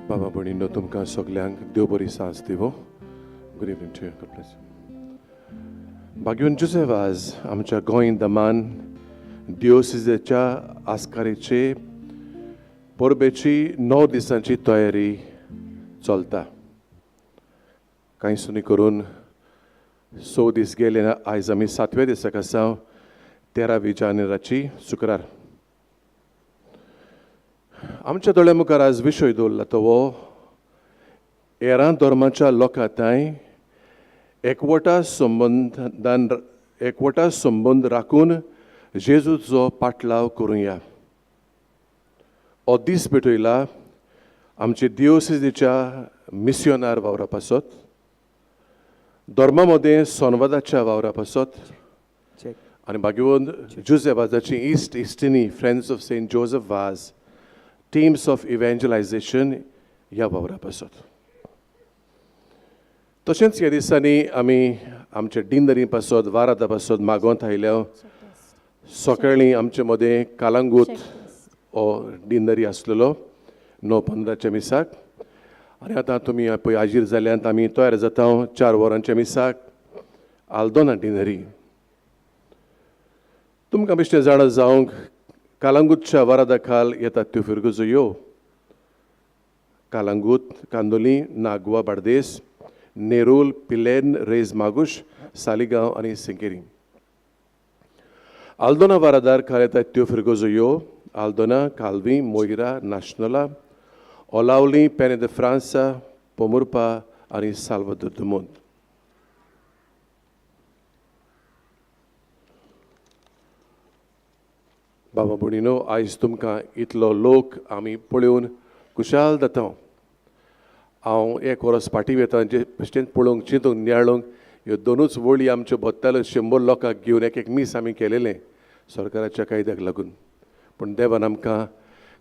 बाबा भयणींनो, तुमकां सगल्यांक देव बरी सांज दिवो. Good evening to you. God bless. भाग्यवंत जुझे वाज आमच्या गोंय दमान दियोसिजेच्या आस्कारीचे परबेची 9 दिसांची तयारी चलता. कांय सुनी करून 6 दीस गेले, आयज आमी 7व्या दिसाक आसा, 13 जानेराची शुक्रार. आमच्या दोळ्या मुखार आज विशय दवरला तो हो हेरां धर्माच्या लोकां थांय एकवटा संबंदान एकवटा संबंद राखून जेजूचो पाटलाव करुया. हो दीस भेटयला आमचे दियोसिजीच्या मिसियोनार वावरा पासत, धर्मा मदें संवादाच्या वावरा पासत आनी भाग्यवंत जुझे वाजाची इस्ट इस्टिनी friends of Saint Joseph Vaz teams of evangelisation ह्या वावरा पासत. तशेंच ह्या दिसांनी आमी आमच्या डिनरी पासत वारादा पासत मागोंत आयल्या. सकाळीं आमचे मदें कालांगूत हो डिनरी आसलेलो 9:15 मिसाक आनी आतां तुमी पळय हाजीर जाल्यान आमी तयार जाता 4 वरांच्या मिसाक आल्दोना डिनरी. तुमकां बेश्टें जाणा जावंक कालांगूतच्या वारादा खाल येतात त्यो फिरगजो यो कालांगूत, कांदोली, नागवा, बार्देस, नेरूल, पिलेन, रेज मागुश, सालिगांव आनी सिंकेरी. आल्दोना वारादार खाल येतात त्यो फिरगजो यो आल्दोना, कालवी, मोयरा, नाशनोला, ओलावली, पेने the França, Pomburpa आनी साल्वादोर दु मुंद. बाबा भयणीनो, आयज तुमकां इतलो लोक आमी पळोवन खुशाल जाता. हांव एक वरस फाटीं वता जे बेश्टेंच पळोवंक, चिंतूंक, नियाळूंक ह्यो दोनूच वळी आमच्यो भोत्ताल्यो 100 लोकांक घेवन एक एक मीस आमी केलेलें सरकाराच्या कायद्याक लागून. पूण देवान आमकां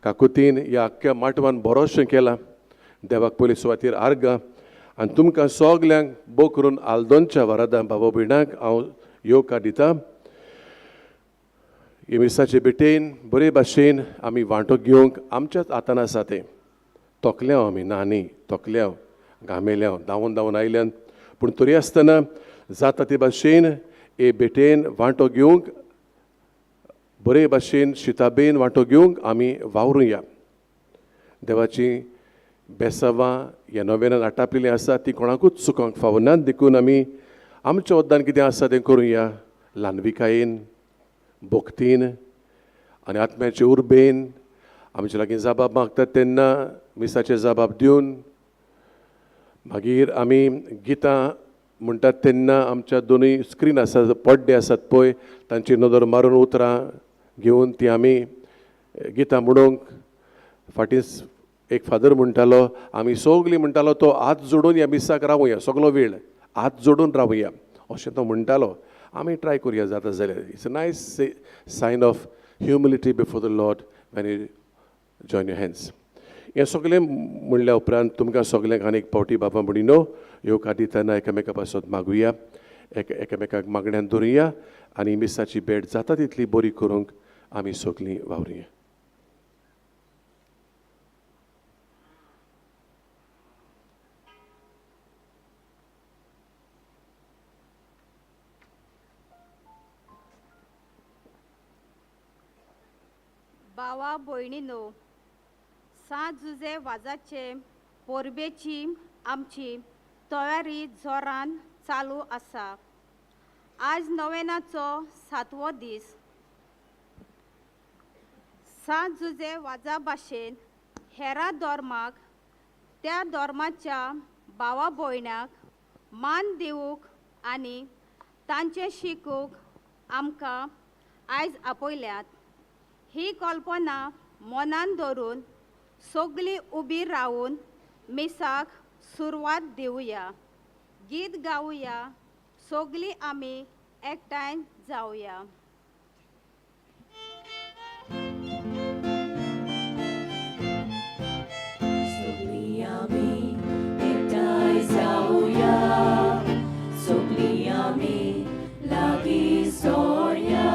काकुतीन ह्या आख्ख्या माटवान बरोशें केलां. देवाक पयली सुवातीर आर्गां आनी तुमकां सगल्यांक बो करून आल्दोनच्या वरादां बाबा भयणाक हांव येवकार दिता. हे मिसाचे भेटेन बरे भाशेन आमी वांटो घेवंक आमच्याच हातान आसा तें. तोकल्यांव आमी ना न्ही, तोकल्यांव, घामेल्यांव, धांवून धांवून आयल्यान, पूण तरी आसतना जाता ते भाशेन हे भेटेन वांटो घेवंक बरे भाशेन शिताबेन वांटो घेवंक आमी वावरुया. देवाची बेसावां ह्या नव्यान आटापिल्लीं आसा ती कोणाकूच चुकोवंक फावना, देखून आमी आमच्या वद्दान कितें आसा तें करुया ल्हानविकायेन, भक्तीन आनी आत्म्याचे उर्बेन. आमचे लागीं जबाब मागतात तेन्ना मिसाचे जबाब दिवन, मागीर आमी गितां म्हणटात तेन्ना आमच्या दोनूय स्क्रीन आसात, पड्डे आसात पळय, तांची नदर मारून उतरां घेवन ती आमी गितां म्हणूंक. फाटीं एक फादर म्हणटालो, आमी सगलीं म्हणटालो तो हात जोडून ह्या मिसाक रावया, सगलो वेळ हात जोडून रावया अशें तो म्हणटालो. आमी ट्राय करुया जाता जाल्यार. It's a nice sign of humility before the Lord when you join your hands. हें सगळें म्हणल्या उपरांत तुमकां सगल्यांक आनी एक पावटी बाबा भयणीनो येवकार दितना एकामेका पासत मागुया, एकामेकाक मागण्यान धरुया आनी मिसाची भेट जाता तितली बरी करूंक आमी सगलीं वावरुया. बावा भयणीनो, सांत जुझे वाजाचे परबेची आमची तयारी जोरान चालू आसा. आज नवेनाचो 7वो दीस. सांत जुझे वाजा भाशेन हेरा धर्माक त्या धर्माच्या भावा भयणाक मान दिवंक आनी तांचें शिकूंक आमकां आयज आपयल्यात. ही कल्पना मनान धरून सगळीं उबी रावून मिसाक सुरवात दिवया, गीत गावया, सगळीं आमी एकठांय जावया. सगळीं आमी एकठांय जावया, सगळीं आमी लागीं सोडया,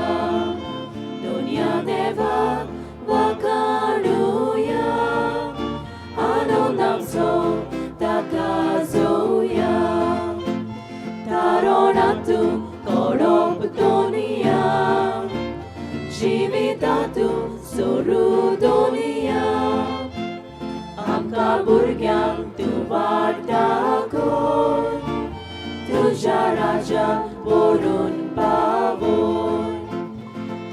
दोनया देवा वाखाणुया, आनंदान सोरू दोनिया आमकां भुरग्यांक तूं वाट दाखय तुज्या राज्यांत व्हरून पावय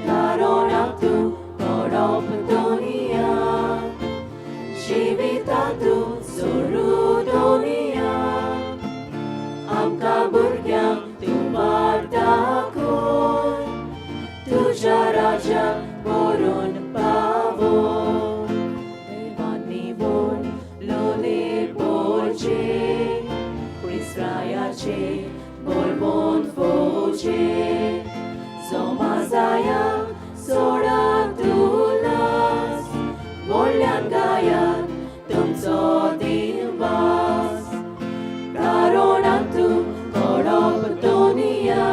कारणाक तूं कोडप दोनिया जिविता तूं सोरू दोनिया आमकां भुरग्यांक तूं वाट दाखय तुज्या राज्यांत व्हरून पावय देवांनी व्हड लोले पोळचे क्रिस्तायाचे बोलबोन फोचे जोमा जाया सोडा तुलास व्हडल्यान गायात तुमचो दिवास कारणाक तूं कोडप दोनिया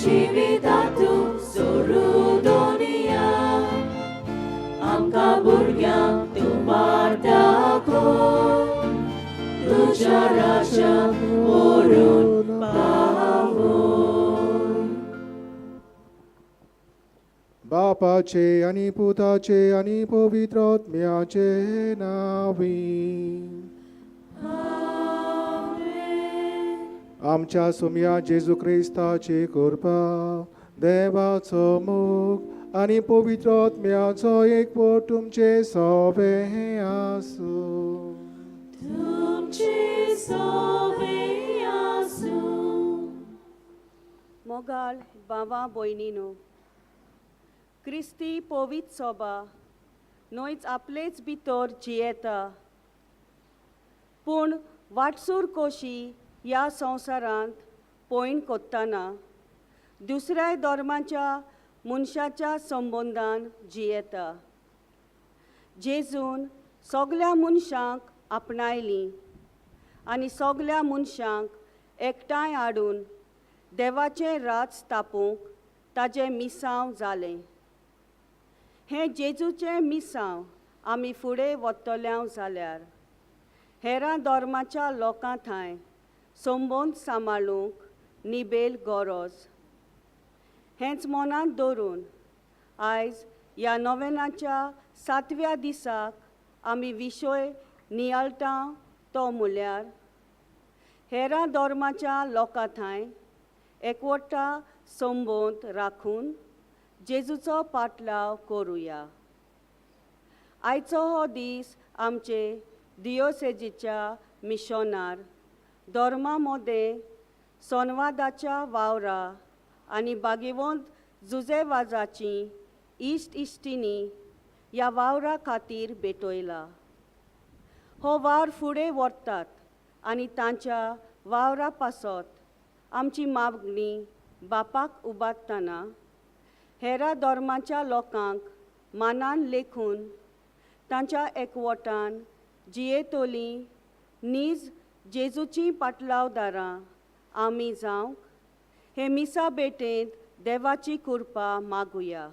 जिविता तूं सोरू दोनिया आमकां भुरग्यांक तूं वाट दाखय तुज्या राज्यांत व्हरून पावय. बापाचे आनी पुताचे आनी पवित्र आत्म्याचे नांवी. आमच्या सुमया जेजू क्रिस्ताची कृपा, देवाचो मोग आनी पवित्र आत्म्याचो एकवट तुमचे सवे आसूं. तुमचे सवे आसूं. मोगाळ भावा भयणीनो, क्रिस्ती पवित्र सोबा न्हयच आपलेच भितर जियेता पूण वाटसूर कोशी ह्या संवसारांत पयण कोत्ताना दुसऱ्याय धर्माच्या मनशाच्या संबंदान जियेता. जेजून सगल्या मनशांक आपणायलीं आनी सगल्या मनशांक एकठांय हाडून देवाचें राज स्थापूंक ताजें मिसांव जालें. हें जेजूचें मिसांव आमी फुडें वतल्या जाल्यार हेरां धर्माच्या लोकां थंय संबंद सांबाळूंक निबेल गरज. हेंच मनांत दवरून आयज ह्या नोवेनाच्या सातव्या दिसाक आमी विशय नियाळटा तो म्हळ्यार हेरां धर्माच्या लोकां थंय एकवटा संबंद राखून जेजूचो पाटलाव करुया. आयचो हो दीस आमचे दियोसेजीच्या मिशनार धर्मा मदें संवादाच्या वावरा आनी बागेवंत जुजेवाजाची इश्ट इश्टिणी ह्या वावरा खातीर भेटयला. हो वावर फुडें व्हरतात आनी तांच्या वावरा पासत आमची मागणी बापाक उबारतना हेरा धर्माच्या लोकांक मानान लेखून तांच्या एकवटान जियेतली नीज जेजूचीं पाटलावदारां आमी जावंक हे मिसा भेटेंत देवाची कृपा मागुया.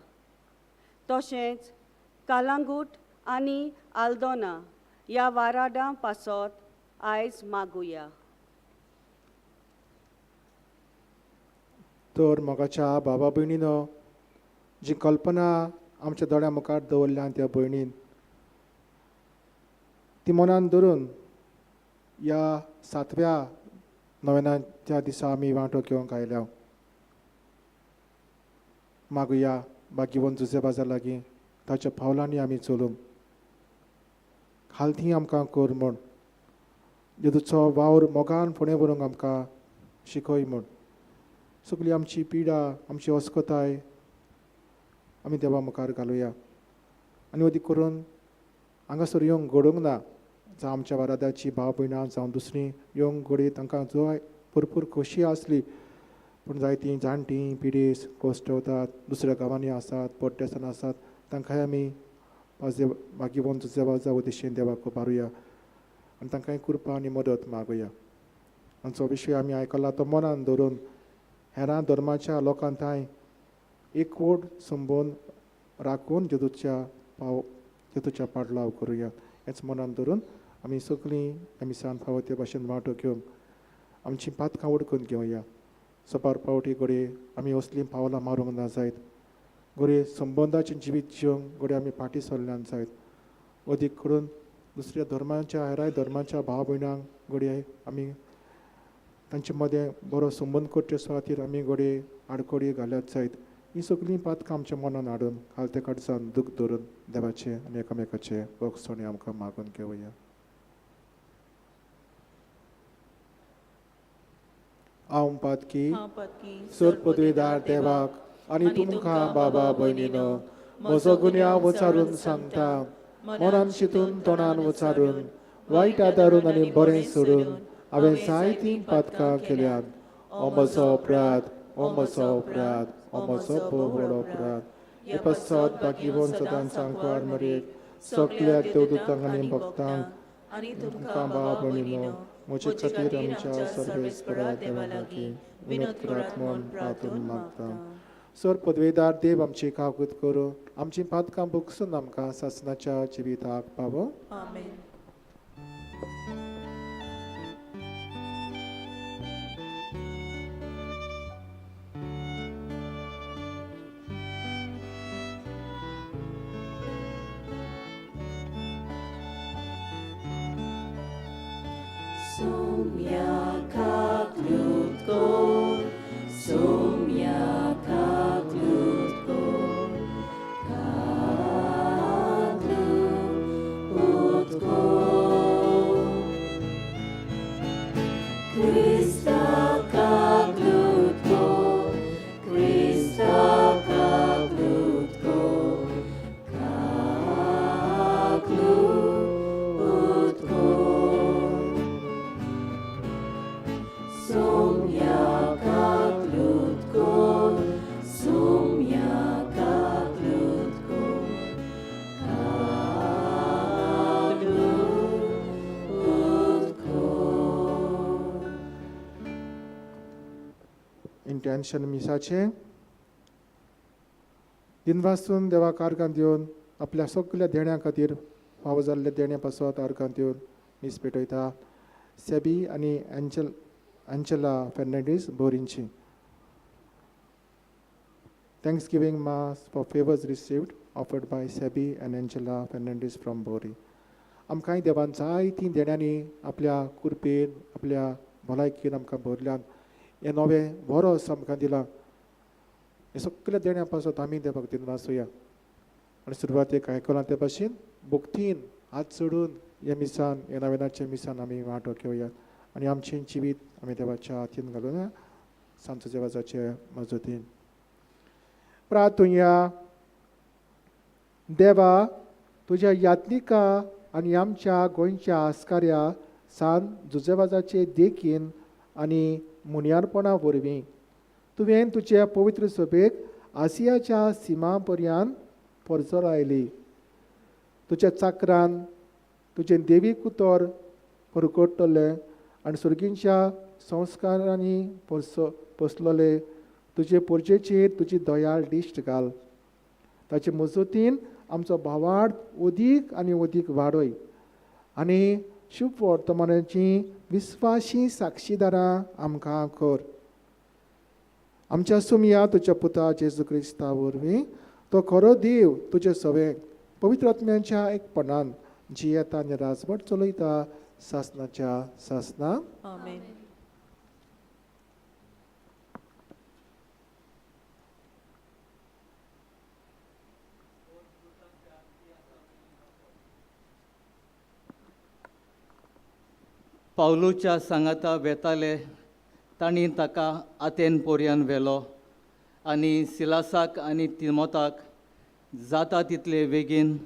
तशेंच कालांगूट आनी आल्दोना ह्या वाराडां पासत आयज मागुया. तर मोगाच्या बाबा भयणीनो, जी कल्पना आमच्या दोळ्या मुखार दवरल्या त्या भयणीन ती मनान धरून ह्या सातव्या नोवेनाच्या दिसा आमी वांटो घेवंक आयल्या. मागुया बागीवन जुजे बाजार लागीं ताच्या पावलांनी आमी चलूंक खालती आमकां कर म्हूण जेजूचो वावर मोगान फुडें व्हरूंक आमकां शिकय म्हूण सगळी आमची पिडा आमची अस्कताय आमी देवा मुखार घालुया. आनी अदीक करून हांगासर येवंक घडूंक ना जावं आमच्या वारादाची भाव भयणां जावं दुसरीं येवंक घडये तांकां जो भरपूर खोशी आसली पूण जायतीं जाणटीं पिडेस कश्टवतात दुसऱ्या गांवांनी आसात परदेसान आसात तांकांय आमी भाग्यवंत देवा उद्देशीन देवाक उबारुया आनी तांकांय कृपा आनी मदत मागुया. आमचो विशय आमी आयकला तो मनान धरून हेरां धर्माच्या लोकां थंय एकवट संबंद राखून जेजूच्या पाव जेजूच्या पाडलाव करुया. हेंच मनान धरून आमी सगळीं ह्या मिसान फावो ते भाशेन वांटो घेवंक आमचीं पातकां उडकून घेवया. सपार पावटी घडये आमी असलीं पावलां मारूंक ना जायत, घडये संबंदाचें जिवीत जिवंक घडये आमी फाटीं सरल्यान जायत, अदीक करून दुसऱ्या धर्माच्या हेराय धर्माच्या भाव भयणांक घडये आमी तांचे मदें बरो संबंद करचे खातीर आमी घडये आडखळी घाल्यात जायत. ही सगळीं पातकां आमच्या मनान हाडून खालते कडच्यान दूख धरून देवाचें आनी एकामेकाचें भोगसणें आमकां मागून घेवया. हांव पातकी सर पदवीदार देवाक आनी तुमकां बाबा भयणीनो म्हजो गुन्यांव उचारून सांगता, मनान शितून तोंडान उचारून वायट आदारून आनी बरें सोडून हांवें जायतीं पातकां केल्यात. ओ म्हजो अपराध, ओ म्हजो अपराध, ओ म्हजो भोव अपराध. हे पश्चात भाग्यवंत सदांच सांकवार मरेक सगल्या देवदूतांक आनी भक्तांक आनी तुमकां बाबा भयणीनो म्हजे खातीर आमच्या सर्वेस्परा देवा लागीं विनोद करात म्हूण प्रार्थना मागता. सर पदवेदार देव आमची कागूत करूं, आमची पातकां भोगसून आमकां सासणाच्या जिविताक पावो. आमेन. इंटेन्शन मिसाचें दिनवासून देवाक आर्गां दिवन आपल्या सगल्या देण्या खातीर फावो जाल्ल्या देण्या पासत आर्गां दिवन मीस पेटयता. सेबी आनी एंजला फेर्नांडीस बोरींची. Thanksgiving Mass for favors received offered by Sebi and Angela Fernandez from Bori. आमकांय देवान जायतीं देण्यांनी आपल्या कुरपेन आपल्या भलायकेन आमकां भरल्यान हें नवें वरोस आमकां दिलां. हें सगळ्या देण्या पासत आमी देवाक दिनवासुया. आनी सुरवातेक आयकलां ते भाशेन भक्तीन हात सोडून ह्या मिसान ह्या नवेनाच्या मिसान आमी वांटो घेवया आनी आमचें जिवीत आमी देवाच्या हातीन घालून सांजो देवाचे मजतीन प्रार्थुया. देवा तुज्या यात्निका आनी आमच्या गोंयच्या आस्काऱ्या सान जुजेवाजाचे देखीन आनी मुनियारपणा वरवीं तुवें तुजे पवित्र सभेक आसियाच्या सिमा पर्यंत परजरायली. तुज्या चाकरान तुजें देवी कुतर परगटतलें आनी सुर्गींच्या संस्कारांनी पोसलोले तुजे पोरजेचेर तुजी दयाळ दिश्ट घाल. ताचे मजतीन आमचो भावार्थ अदीक आनी अदीक वाडय आनी शुभ वर्तमानाची विस्वाशी साक्षीदारां आमकां कर. आमच्या सुमया तुज्या पुता जेजू क्रिस्ता वरवीं तो खरो देव तुजे सवें पवित्र आत्म्यांच्या एकपणान जियेता आनी राजवट चलयता सासनाच्या सासना. आमेन. पावलूच्या सांगाता वेताले तांणी ताका आतेन पोरयान व्हेलो आनी सिलासाक आनी तिमोताक जाता तितले बेगीन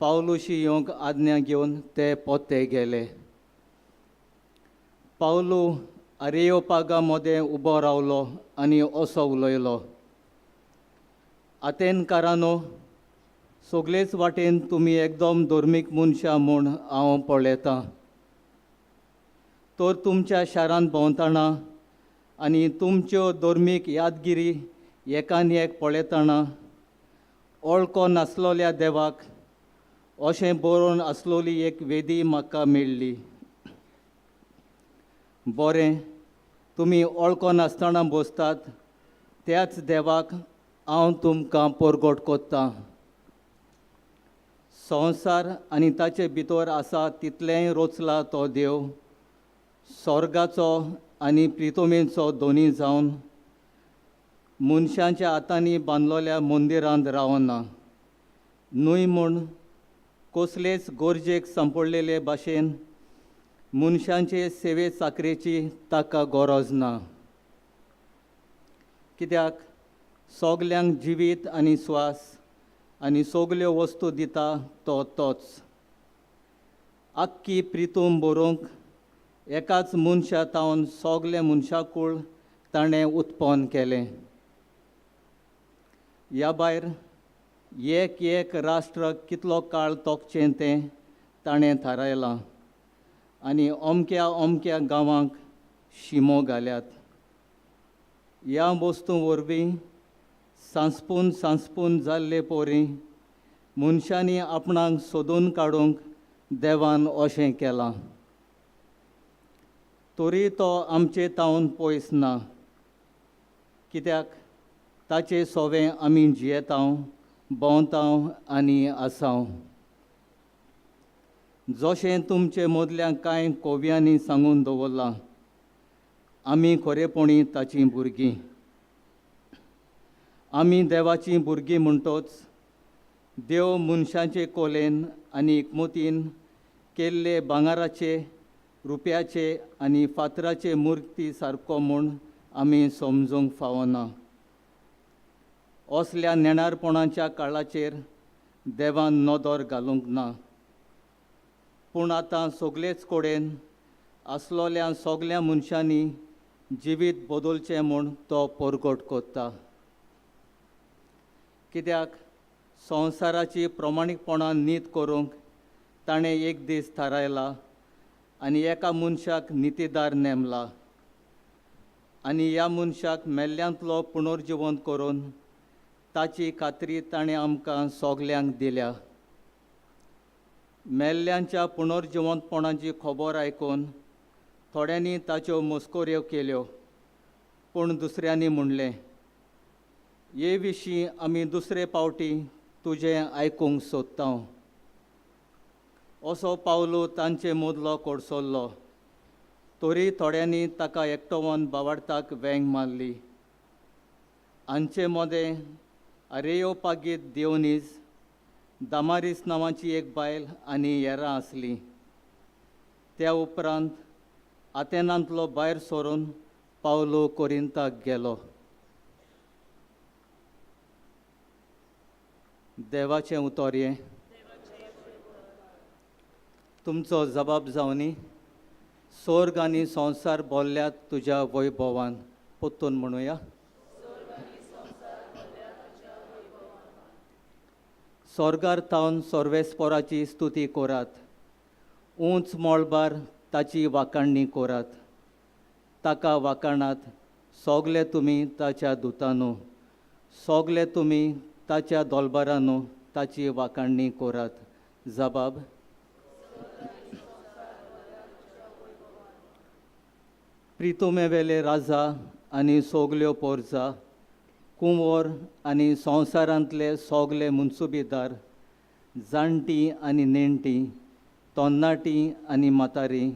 पावलूशी येवंक आज्ञा घेवन ते पोते गेले. पावलू आरेयोपागा मदें उबो रावलो आनी असो उलयलो, आतेनकारानो, सगळेच वाटेन तुमी एकदम धर्मीक मनशां म्हूण हांव पळयतां. तर तुमच्या शारांत भोंवतना आनी तुमच्यो धर्मीक यादगिरी एकान एक पळयतना ओळखो नासलोल्या देवाक अशें बरोवन आसलोली एक वेदी म्हाका मेळ्ळी. बरें, तुमी ओळखो नासतना बसतात त्याच देवाक हांव तुमकां परगट कोत्तां. संवसार आनी ताचे भितर आसा तितलेंय रोचला तो देव स्वर्गाचो आनी प्रितोमेचो दोनी जावन मनशांच्या हातांनी बांदलोल्या मंदिरांत रावना न्हय म्हूण कसलेच गरजेक सांपडलेले भाशेन मनशांचे सेवे चाकरेची ताका गरज ना. कित्याक सगल्यांक जिवीत आनी स्वास आनी सगल्यो वस्तू दिता तो तोच. आख्खी प्रितूम बरोवंक एकाच मनशा तावन सगलें मनशाकूळ ताणें उत्पन्न केलें. ह्या भायर एक एक राष्ट्र कितलो काळ तोखचें तें ताणें थारायलां आनी अमक्या अमक्या गांवांक शिमो घाल्यात. ह्या वस्तूं वरवीं सांसपून सांसपून जाल्ले पोरी मनशांनी आपणाक सोदून काडूंक देवान अशें केलां. तरी तो आमचे तावन पयस ना, कित्याक ताचे सोवे आमी जियेतांव भोंवतांव आनी आसांव. जशें तुमचे मदल्या कांय कव्यांनी सांगून दवरलां, आमी खरेपणी ताचीं भुरगीं. आमी देवाचीं भुरगीं म्हणटोच देव मनशाचे कोलेन आनी एकमतीन केल्ले भांगराचे रुप्याचे आनी फातराचे मुर्ती सारको म्हूण आमी समजूंक फावना. असल्या नेणारपणाच्या काळाचेर देवान नदर घालूंक ना, पूण आतां सगलेच कडेन आसलोल्या सगल्या मनशांनी जिवीत बदलचें म्हूण तो परगट करता. कित्याक संवसाराची प्रमाणीकपणान नीत करूंक ताणें एक दीस थारायला आनी एका मनशाक नितीदार नेमला आनी ह्या मनशाक मेल्ल्यांतलो पुनर्जिवंत करून ताची खात्री ताणें आमकां सगल्यांक दिल्या. मेल्ल्यांच्या पुनर्जिवंतपणाची खबर आयकून थोड्यांनी ताच्यो मस्कऱ्यो केल्यो, पूण दुसऱ्यांनी म्हणलें, हे विशीं आमी दुसरे पावटी तुजें आयकूंक सोदता. असो पावलो तांचे मदलो कोडसल्लो, तरी थोड्यांनी ताका एकटोवन बावाडताक वेंग मारली. हांचे मदें अरेयोपागीत देवनीज दामारीस नांवाची एक बायल आनी हेरां आसली. त्या उपरांत आतेनांतलो भायर सरून पावलो कोरिंताक गेलो. देवाचें उतर हें. तुमचो जबाब जावनी. स्वर्ग आनी संवसार बोल्ल्यात तुज्या वैभवान. परतून म्हणुया. स्वर्गार तावन सर्वेस्पोराची स्तुती करात, उंच मळबार ताची वाखाणणी करात. ताका वाखाणात सगले तुमी ताच्या दुतानो, सगले तुमी ताच्या दोलबारानो ताची वाखाणणी करात. जबाब. प्रितुमेवेले राजा आनी सगल्यो पोरजा, कुंवर आनी संवसारांतले सगले मुन्सुबीदार, जाणटीं आनी नेणटीं, तन्नाटीं आनी म्हातारीं,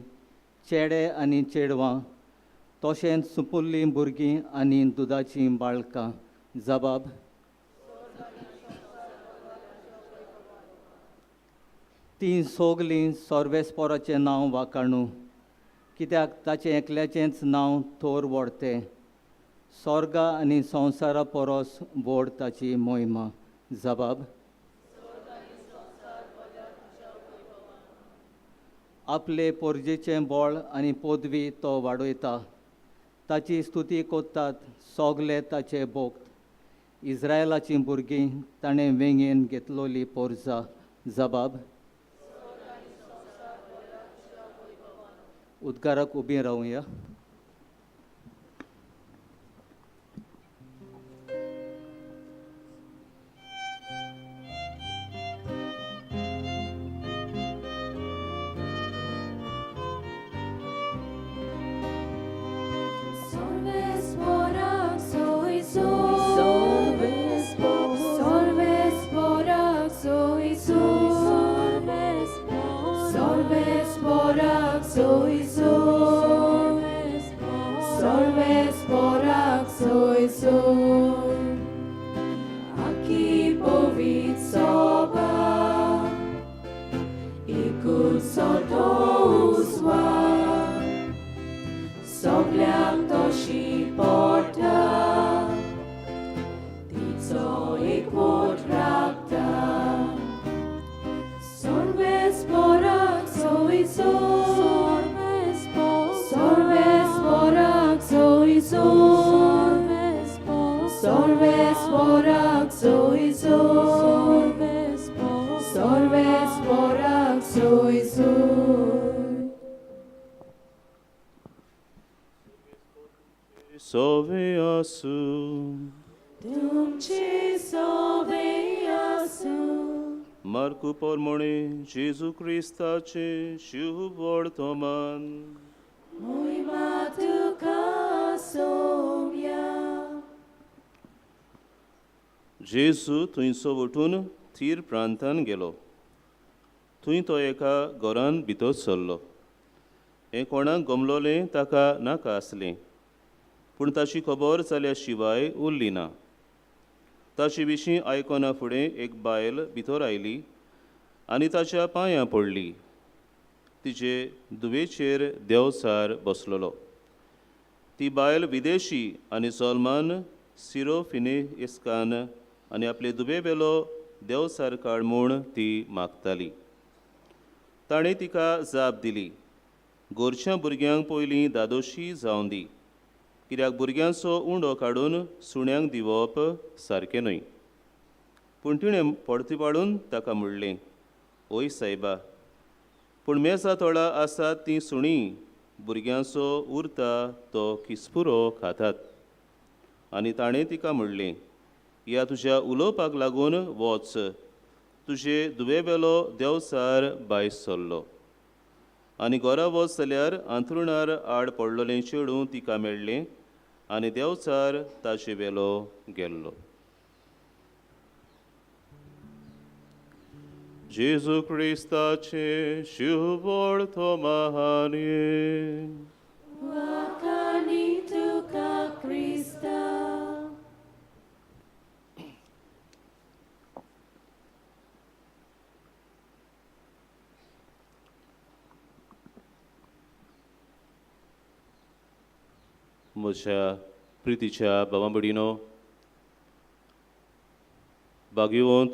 चेडे आनी चेडवां, तशेंच सुपुल्लीं भुरगीं आनी दुदाचीं बाळकां. जबाब. तीं सगलीं सर्वेस्पोराचें नांव वाखाणू, कित्याक ताचें एकल्याचेंच नांव थोर व्हडतें. स्वर्गा आनी संवसारा परस व्हड ताची मोहिमा. जबाब. आपले पोरजेचें बळ आनी पदवी तो वाडयता, ताची स्तुती करतात सगले ताचे भक्त. इस्रायलाचीं भुरगीं ताणें वेंगेन घेतलोली पोरजा. जबाब. उद्गाराक उबीं रावया. Solves morax oi solves soy Aki povit soba Ikut soto uswa Sogleang toshi porta Tizo ikmot rakta Sorves porak soy Sorves porak soy Sorves porak soy Sorves porak soy Sove asu. तुमचे सोवे आसूं मार्कू पोरमोणे जेजू क्रिस्ताचे शुभ वर्तमान. मोहिमा तुका सोम्या. जेजू थंयसो वठून थीर प्रांतान गेलो. थंय तो एका घरान भितर सरलो. हें कोणाक गमलोलें ताका नाका आसलें, पूण ताची खबर जाल्या शिवाय उरली ना. ताचे विशीं आयकना फुडें एक बायल भितर आयली आनी ताच्या पांयां पडली. तिचे दुवेचेर देवचार बसलेलो. ती बायल विदेशी आनी सलमान सिरोफिने इस्कान आनी आपले दुबे वेलो देवचार काड म्हूण ती मागताली. ताणें तिका जाप दिली, गोरच्या भुरग्यांक पयलीं दादोशी जावन दी, कित्याक भुरग्यांचो उंडो काडून सुण्यांक दिवप सारकें न्हय. पूण तिणें परती पाडून ताका म्हणलें, ओय सायबा, पूण मेजा तोळा आसात तीं सुणीं भुरग्यांचो उरता तो किसपुरो खातात. आनी ताणें तिका म्हणलें, ह्या तुज्या उलोवपाक लागून वच, तुजे दुवेवेलो देवचार भायर सरलो. आनी घरा वच जाल्यार आंथरुणार आड पडलोलें चेडूं तिका मेळ्ळें आनी देवचार ताचे वेलो गेल्लो. जेजू क्रिस्ताचे शुभ वर्तमान. वाखाणी तुका क्रिस्ता. म्हज्या प्रितीच्या बाबा भयणीनो, भाग्यवंत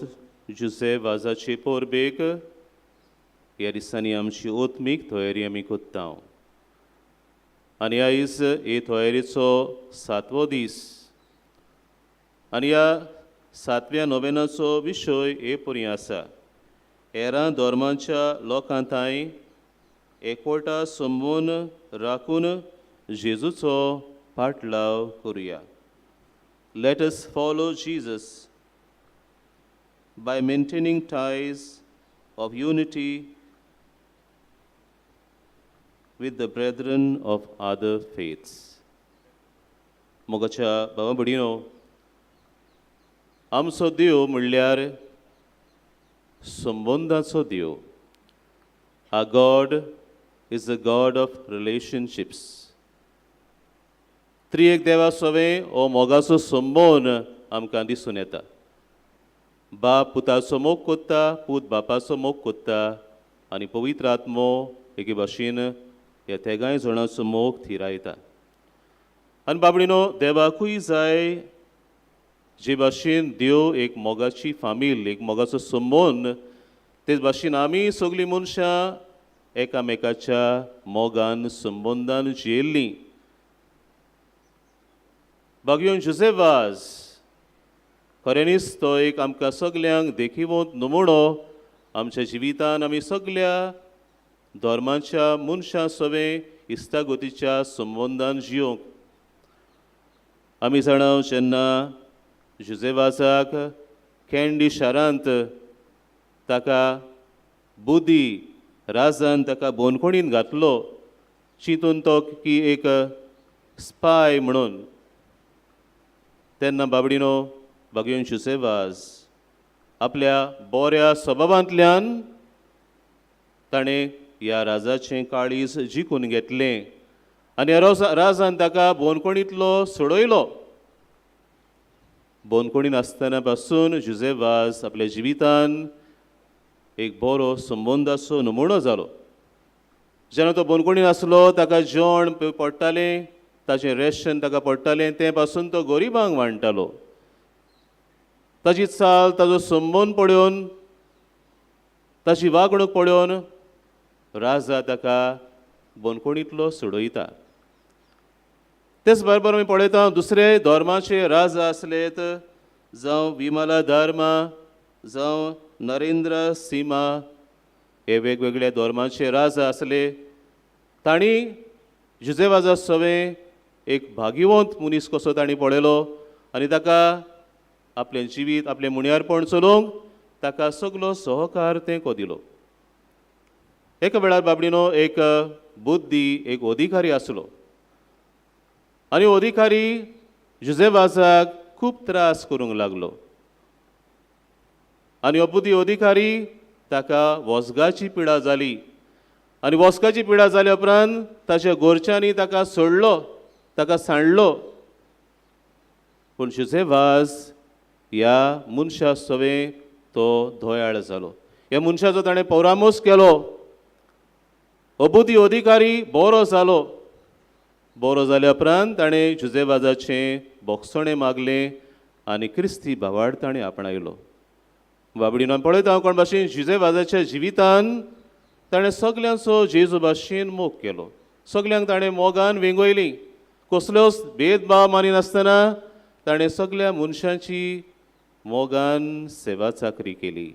जुसे वाजाचे पोरबेक ह्या दिसांनी आमची ओत्मीक तयारी आमी कोत्ता आनी आयज हे तयारेचो सातवो दीस आनी ह्या सातव्या नोवेनाचो विशय हे परी आसा, हेरां धर्मांच्या लोकां थांय एकवटा संबून राखून जेजूचो पाटलाव करुया. Let us follow Jesus by maintaining ties of unity with the brethren of other faiths. मोगाच्या बाबा भयणीनो, आमचो देव म्हणल्यार संबंदाचो देव. Our God is a God of relationships. त्रिएक देवा सवें हो मोगाचो संबंद आमकां दिसून येता. बाप पुताचो मोग कोत्ता, पूत बापाचो मोग कोत्ता आनी पवित्र आत्मो एके भाशेन ह्या तेगांय जाणांचो मोग थिरायता. आनी बाबडीनो, देवाकूय जाय जे भाशेन देव एक मोगाची फामील, एक मोगाचो संबंद, तेच भाशेन आमी सगळीं मनशां एकामेकाच्या मोगान संबंदान जियेल्लीं. भाग्योन जुझेफ वाज खऱ्यांनीच तो एक आमकां सगल्यांक देखिवंत नमुणो. आमच्या जिवितान आमी सगल्या धर्माच्या मनशां सवें इस्तागोतीच्या संबंदान जियोंक. आमी जाणा, जेन्ना जुझे वाजाक कँडी शारांत ताका बुदी राजान ताका बोनखणीन घातलो, चिंतून तो की एक स्पाय म्हणून, तेन्ना बाबडीनो बागेवन जुझे वाज आपल्या बऱ्या स्वभावांतल्यान ताणें ह्या राजाचें काळीज जिखून घेतलें आनी ह्या राजान ताका बोनखणींतलो सोडयलो. बंदखणीन आसतना पासून जुझे वाज आपल्या जिवितान एक बरो संबंदाचो नमुणो जालो. जेन्ना तो बंदखणीन आसलो ताका जेवण पडटालें, ताचें रेशन ताका पडटालें, तें पासून तो गरिबांक वांट्टालो. ताची चाल, ताजो संबंद पळोवन, ताची वागणूक पळोवन राजा ताका बंदखणींतलो सोडयता. तेच बरोबर आमी पळयता दुसरे धर्माचे राजा आसलेत, जावं विमला धर्मा, जावं नरेंद्र सीमा, हे वेगवेगळ्या धर्माचे राजा आसले. तांणी जुझे वाजा सवें एक भाग्यवंत मनीस कसो तांणी पळयलो आनी ताका आपलें जिवीत, आपलें मुणयारपण चलोवंक ताका सगलो सहकार तेंको दिलो. एका वेळार बाबडीनो एक बुद्धी एक अधिकारी आसलो आनी अधिकारी जुझे वाजाक खूब त्रास करूंक लागलो आनी हो बुद्धी अधिकारी ताका वसगाची पिडा जाली आनी वसगाची पिडा जाल्या उपरांत ताच्या गोरच्यांनी ताका सोडलो, ताका सांडलो. पूण जुझे वाज ह्या मनशा सवें तो दयाळ जालो. ह्या मनशाचो ताणें परामर्श केलो. अबुदी अधिकारी बरो जालो. बरो जाल्या उपरांत ताणें जुझे वाजाचें बोगसणें मागलें आनी क्रिस्ती भावार्थ ताणें आपणायलो. बाबडीन आमी पळयता कोण भाशेन जुझे वाजाच्या जिवितान ताणें सगल्यांचो जेजू भाशेन मोग केलो. सगल्यांक ताणें मोगान वेंगयली. कसलोच भेदभाव मानिनासतना ताणें सगल्या मनशांची मोगान सेवा चाकरी केली.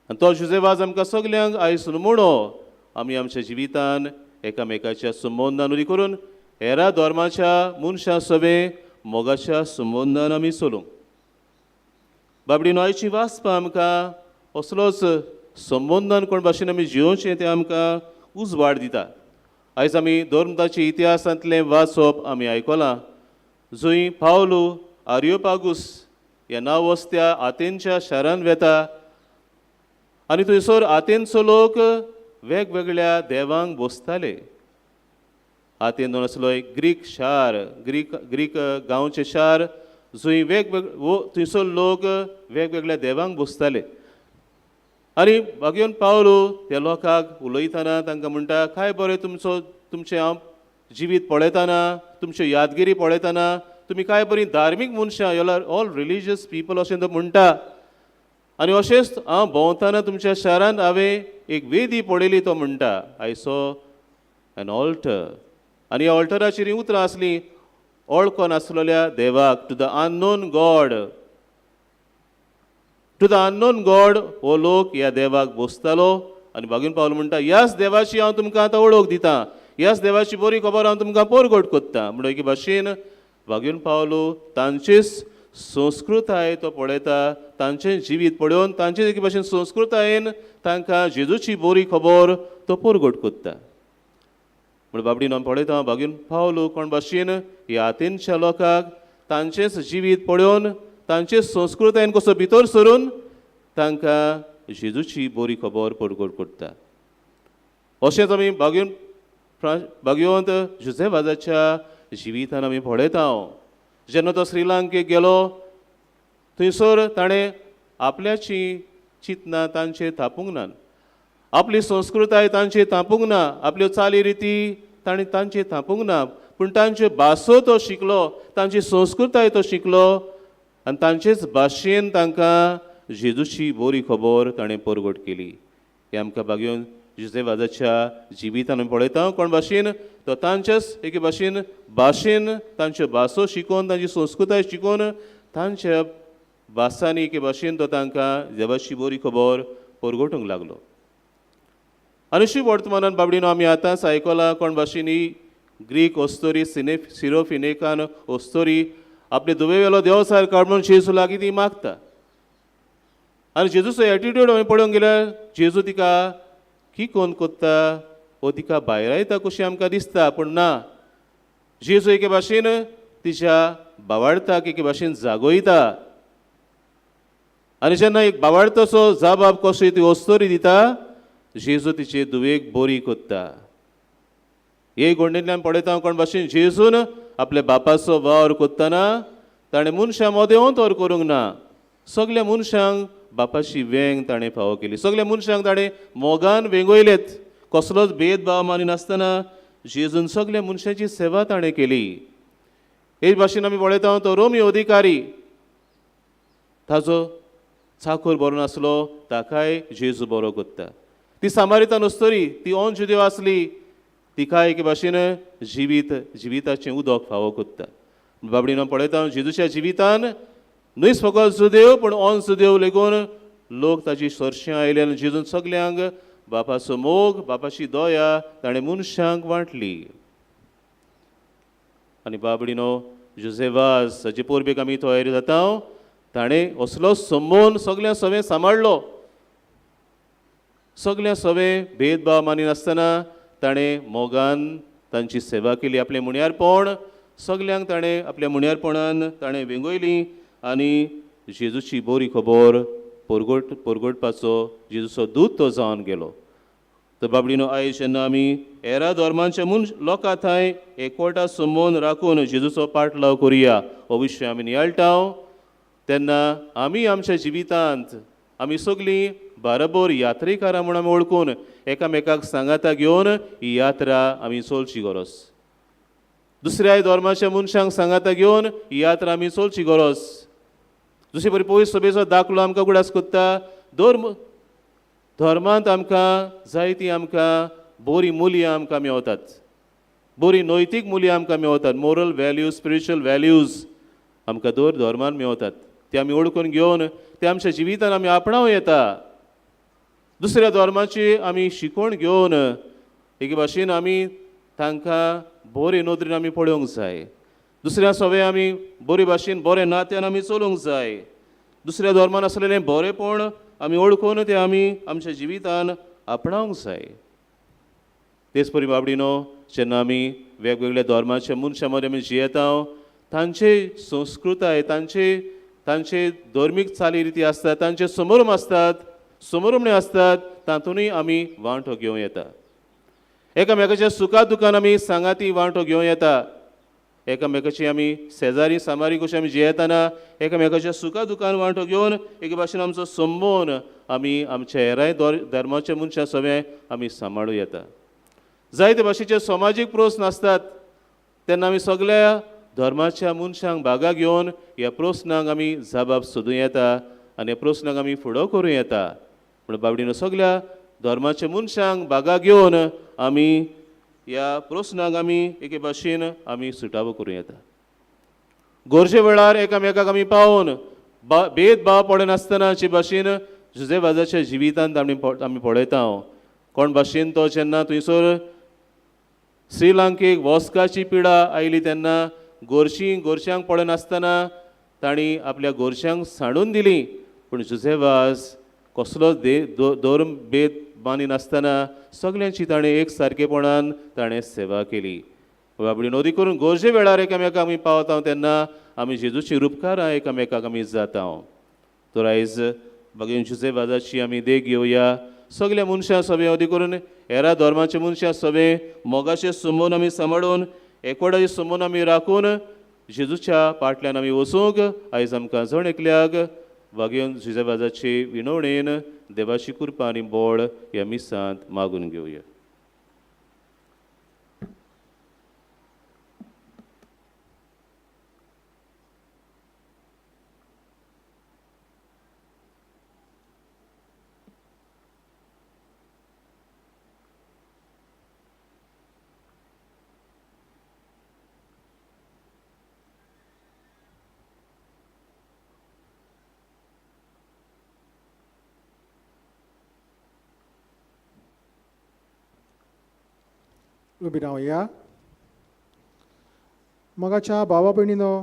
आनी तो जुझे वाज आमकां सगल्यांक आयज नमुणो आमी आमच्या जिवितान एकामेकाच्या संबंदान उरी करून हेरा धर्माच्या मनशां सवें मोगाच्या संबंदान आमी चलूंक. बाबडी आयची वाचपा आमकां असलोच संबंदान कोण भाशेन आमी जियोवचें तें आमकां उजवाड दिता. आयज आमी धर्मताच्या इतिहासांतलें वाचप आमी आयकलां, जंय पावलो आरियोपागूस ह्या नांव वस्त्या आतेनच्या शारान वेता आनी थंयसर आतेनचो लोक वेगवेगळ्या देवांक बसताले. आतेन आसलो एक ग्रीक शार, ग्रीक ग्रीक गांवचें शार, जंय वेगवेग थंयसर लोक वेगवेगळ्या देवांक बसताले. आनी बागेवन पावलो त्या लोकांक उलयतना तांकां म्हणटा, काय बरें तुमचो तुमचें हांव जिवीत पळयतना, तुमच्यो यादगिरी पळयतना तुमी काय बरीं धार्मीक मनशां, you are all religious people अशें तो म्हणटा. आनी अशेंच हांव भोंवतना तुमच्या शारांत हांवें एक वेदी पळयली, तो म्हणटा, I saw N alter. आनी ह्या ऑल्टराचेर हीं उतरां आसलीं, ओळखो नासलेल्या देवाक, to the unknown God, to the unknown God. हो लोक ह्या देवाक बसतालो आनी बागीन पावलो म्हणटा, ह्याच देवाची हांव तुमकां आतां वळख दितां, ह्याच देवाची बरी खबर हांव तुमकां परगट कोत्ता. म्हणून एके भाशेन बागीन पावलो तांचेच संस्कृताय तो पळयता, तांचें जिवीत पळोवन तांचे एके भाशेन संस्कृतायेन तांकां जेजूची बरी खबर तो परगट कोत्ता. म्हण बाबडीन हांव पळयता बागीन पावलो कोण भाशेन ह्या आतेनच्या लोकांक तांचेच जिवीत पळोवन तांचे संस्कृतायेन कसो भितर सरून तांकां जेजूची बरी खबर परगट करता. अशेंच आमी बागेवन बागेवंत जुझे वाजाच्या जिवितान आमी पळयता. जेन्ना तो श्रीलंकेक गेलो थंयसर ताणें आपल्याची चिंतनां तांचेर थापूंक ना, आपली संस्कृताय तांचेर थापूंक ना, आपल्यो चाली रिती ताणें तांचेर थापूंक ना, पूण तांच्यो भासो तो शिकलो, तांची संस्कृताय तो शिकलो आनी तांचेच भाशेन तांकां जेजूची बरी खबर ताणें परगट केली. हें आमकां बागेवन जुझे वाजाच्या जिवितान आमी पळयता. कोण भाशेन तो तांच्याच एके भाशेन भाशेन तांच्यो भासो शिकोवन तांची संस्कृताय शिकोवन तांच्या भासांनी एके भाशेन तो तांकां देवाची बरी खबर परगटूंक लागलो. आनी अशी वर्तमानान बाबडीनो आमी आतांच आयकलां कोण भाशेन ही ग्रीक अस्तोरी सिने सिरोफिनेकान अस्तोरी आपले दुबेवेलो देवसार काड म्हणून जेजू लागीं ती मागता. आनी जेजूचो एटिट्यूड आमी पळोवंक गेल्यार जेजू तिका किकोन कोत्ता वो तिका भायरायता कशी आमकां दिसता, पूण ना, जेजू एके भाशेन तिच्या भावार्थाक एके भाशेन जागोयता. आनी जेन्ना एक भावार्थाचो जबाब कसो ती अस्तोरी दिता, जेजू तिचे धुवेक बरी कोत्ता. हे गोंडेंतल्यान पळयता कोण भाशेन जेजून आपल्या बापाचो वावर कोत्तना ताणें मनशां मदें अंतर करूंक ना. सगल्या मनशांक बापाची वेंग ताणें फावो केली, सगल्या मनशांक ताणें मोगान वेंगयलेत. कसलोच भेदभाव मानिनासतना जेजून सगल्या मनशांची सेवा ताणें केली. हे भाशेन आमी पळयता तो रोमी अधिकारी ताजो चाखोर बरो नासलो, ताकाय जेजू बरो करता. ती सामारितान अस्तोरी, ती ऑन जुदेव आसली, तिका एके भाशेन जिविताचें उदक फावो करता. बाबडीन पळयता जेजूच्या जिवितान न्हयच फकत जुदेव पूण ऑन जुदेव लेगून लोक ताजी सरशें आयले आनी जेजून सगल्यांक बापाचो मोग, बापाची दया ताणें मनशांक वांटली. आनी बाबडीनो जुझेवास हाचे पोरबेक आमी तयारी जाता, ताणें असलो संबोन सगळ्यां सवें सांबाळ्ळो. सगळ्यां सवें भेदभाव मानिनासतना ताणें मोगान तांची सेवा केली. आपलें मुण्यारपण सगल्यांक ताणें आपल्या मुण्यारपणान ताणें वेंगयली आनी जेजूची बरी खबर परगटपाचो जेजूचो दूत तो जावन गेलो. तर बाबडीनो आयज जेन्ना आमी हेरा धर्मांच्या मनश लोकां थंय एकवटा संबंद राखून जेजूचो पाटलाव करुया हो विशय आमी नियाळटा तेन्ना आमी आमच्या जिवितांत आमी सगळीं बरोबर यात्रेकारां म्हूण आमी वळखून एकामेकाक सांगाता घेवन ही यात्रा आमी चलची गरज. दुसऱ्या धर्माच्या मनशांक सांगाता घेवन ही यात्रा आमी चलची गरज. दुसरे परी पयस सभेचो दाखलो आमकां उगडास कोत्ता. धर्मांत आमकां जायतीं आमकां बरीं मुल्यां आमकां मेवतात, बरीं नैतीक मुल्यां आमकां मेवतात, मोरल व्हॅल्यूज, स्पिरिच्युअल व्हॅल्यूज आमकां दर धर्मान मेवतात. ते आमी ओळखून घेवन ते आमच्या जिवितान आमी आपणावं येता. दुसऱ्या धर्माची आमी शिकवण घेवन एके भाशेन आमी तांकां बरे नदरेन आमी पळोवंक जाय. दुसऱ्या सवे आमी बरे भाशेन बरे नात्यान आमी चलूंक जाय. दुसऱ्या धर्मान आसलेलें बरेंपण आमी वळखून तें आमी आमच्या जिवितान आपणावंक जाय. तेच परी बाबडीनो जेन्ना आमी वेगवेगळ्या धर्माच्या मनशां मदें आमी जियेता, तांचे संस्कृताय, तांचे धर्मीक चालीरिती आसतात, तांचे समारंभ आसतात, समारंभणे आसतात, तातूंतय आमी वांटो घेवं येता. एकामेकाच्या सुखा दुखान आमी सांगाती वांटो घेवं येता. एकामेकाची आमी शेजारी सामारी कशी आमी जियेतना एकामेकाच्या सुखा दुखान वांटो घेवन एके भाशेन आमचो संबंद आमी आमच्या हेराय धर्माच्या मनशां सगळें आमी सांबाळूं येता. जायते भाशेचे समाजीक प्रस्न आसतात तेन्ना आमी सगळ्या धर्माच्या मनशांक भागा घेवन ह्या प्रस्नांक आमी जबाब सोदूं येता आनी ह्या प्रस्नांक आमी फुडो करूं येता. पूण बाबडीनो सगळ्या धर्माच्या मनशांक भागा घेवन आमी ह्या प्रस्नांक आमी एके भाशेन आमी सुटावो करूं येता. गरजे वेळार एकामेकाक आमी पावोवन भेदभाव पळयनासतना जे भाशेन जुझे वाजाच्या जिवितांत आमी पळयता. कोण भाशेन तो जेन्ना थंयसर श्रीलंकेक वॉस्काची पिडा आयली तेन्ना गोरश्यांक पळयनासतना तांणी आपल्या गोरश्यांक सांडून दिली. पूण जुझे वाज कसलोच धर्म भेद मानिनासतना सगल्यांची ताणें एक सारकेपणान ताणें सेवा केली. बाबडी नदी करून गरजे वेळार एकामेकाक आमी पावता तेन्ना आमी जेजूची रुपकारां एकामेकाक आमी जाता. तर आयज बागेन जुझे वाजाची आमी देख घेवया. सगल्या मनशां सगळें अदी करून हेरा धर्माच्या मनशां सगळें मोगाचे संबंद आमी सांबाळून एकवटाचे संबंद आमी राखून जेजूच्या पाटल्यान आमी वचूंक आयज आमकां जण एकल्याक वागेवन जुझे वाजाची विनवणेन देवाची कृपा आनी बळ ह्या मिसांत मागून घेवया. उबी रावया. मोगाच्या भावा भयणीनो,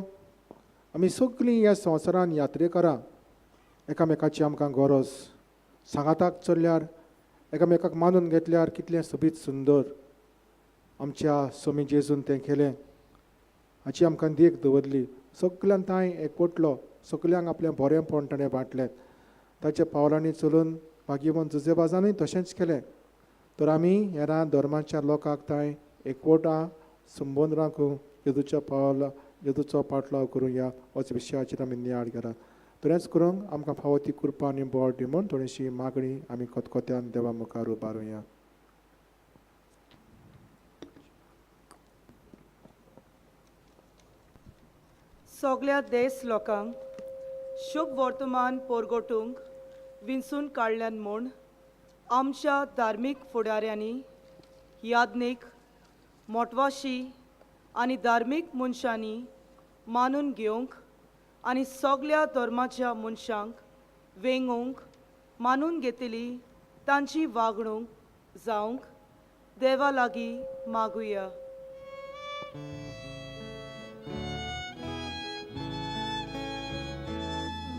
आमी सगळीं ह्या संवसारान यात्रेकरां. एकामेकाची आमकां गरज. सांगाताक चल्ल्यार, एकामेकाक मानून घेतल्यार कितलें सोबीत सुंदर आमच्या स्वामी जेजून तें केलें. हाची आमकां देख दवरली. सगल्यांक तांय एकवटलो, सगल्यांक आपलें बरेंपण ताणें वांटलें. ताच्या पावलांनी चलून भाग्यवंत जुझेबाजानूय तशेंच केलें. तर आमी हेरां धर्माच्या लोकांक तांय एकवटा संबंद राखूंक जेजूच्या पावला जेजूचो पाटलाव करूया होच विशयाचेर आमी नियाळ केला. तरेंच करूंक आमकां फावो ती कृपा आनी बळ दी म्हूण थोडीशी मागणी आमी खतखत्यान देवा मुखार उबारुया. सगळ्या देश लोकांक शुभ वर्तमान पोरगोटूंक विंचून काडल्यान म्हूण आमच्या धार्मीक फुडाऱ्यांनी याज्ञीक मोटवाशी आनी धार्मीक मनशांनी मानून घेवंक आनी सगळ्या धर्माच्या मनशांक वेंगोवंक मानून घेतली तांची वागणूक जावंक देवा लागीं मागुया.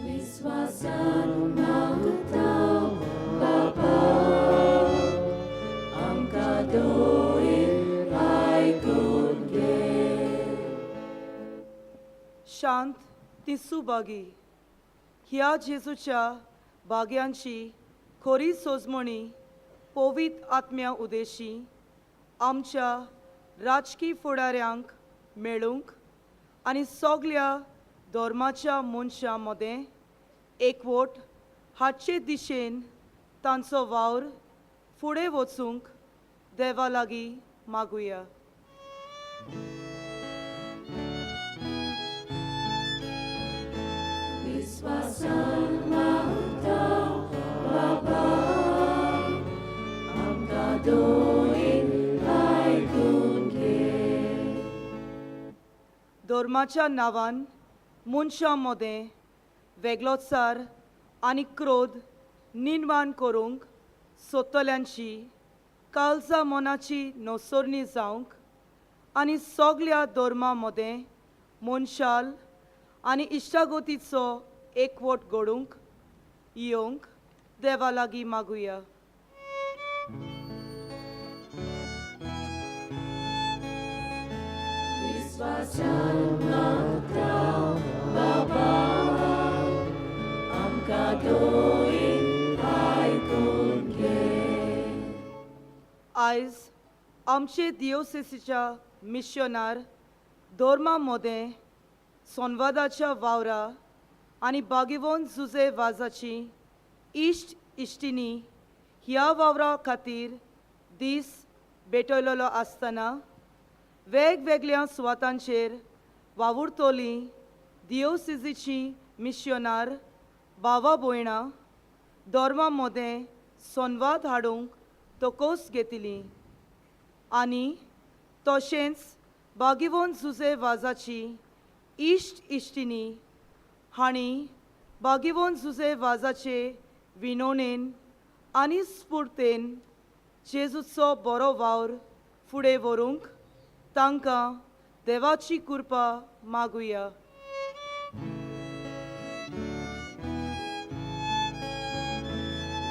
विश्वासान मागता बाबा आमकां दोयर आयकून घे. शांत ती सुभागी ह्या जेजूच्या भाग्यांची खरी सोजमणी पवित्र आत्म्या उदेशी आमच्या राजकी फुडाऱ्यांक मेळूंक आनी सगळ्या धर्माच्या मनशां मदें एकवट हाडचे दिशेन तांचो वावर फुडें वचूंक देवा लागीं मागुया. विश्वासान मागता बाबा आमकां दोयर आयकून घे. धर्माच्या नांवान मनशां मदें वेगळोचार आनी क्रोध निर्माण करूंक सोदतल्यांची काळजा मनाची नसरणी जावंक आनी सगळ्या धर्मां मदें मनशाल आनी इश्टागतीचो एकवट घडूंक येवंक देवा लागीं मागुया. विश्वासान मागता बाबा आमकां दोयर आयकून घे. आयज आमचे दियोसेसीच्या मिशनार धर्मा मदें संवादाच्या वावरा आनी बागेवन जुजे वाजाची इश्ट इश्टिनी ह्या वावरा खातीर दीस भेटयलेलो आसतना वेगवेगळ्या सुवातांचेर वावुरतली दियोसिजीची मिशनार भावा भयणां धर्मा मदें संवाद हाडूंक तकोस घेतली आनी तशेंच बागेवन जुजे वाजाची इश्ट इश्टिनी हांणी बागेवन जुजे वाजाचे विनोणेन आनी स्फुर्तेन जेजूचो बरो वावर फुडें व्हरूंक तांकां देवाची कृपा मागुया.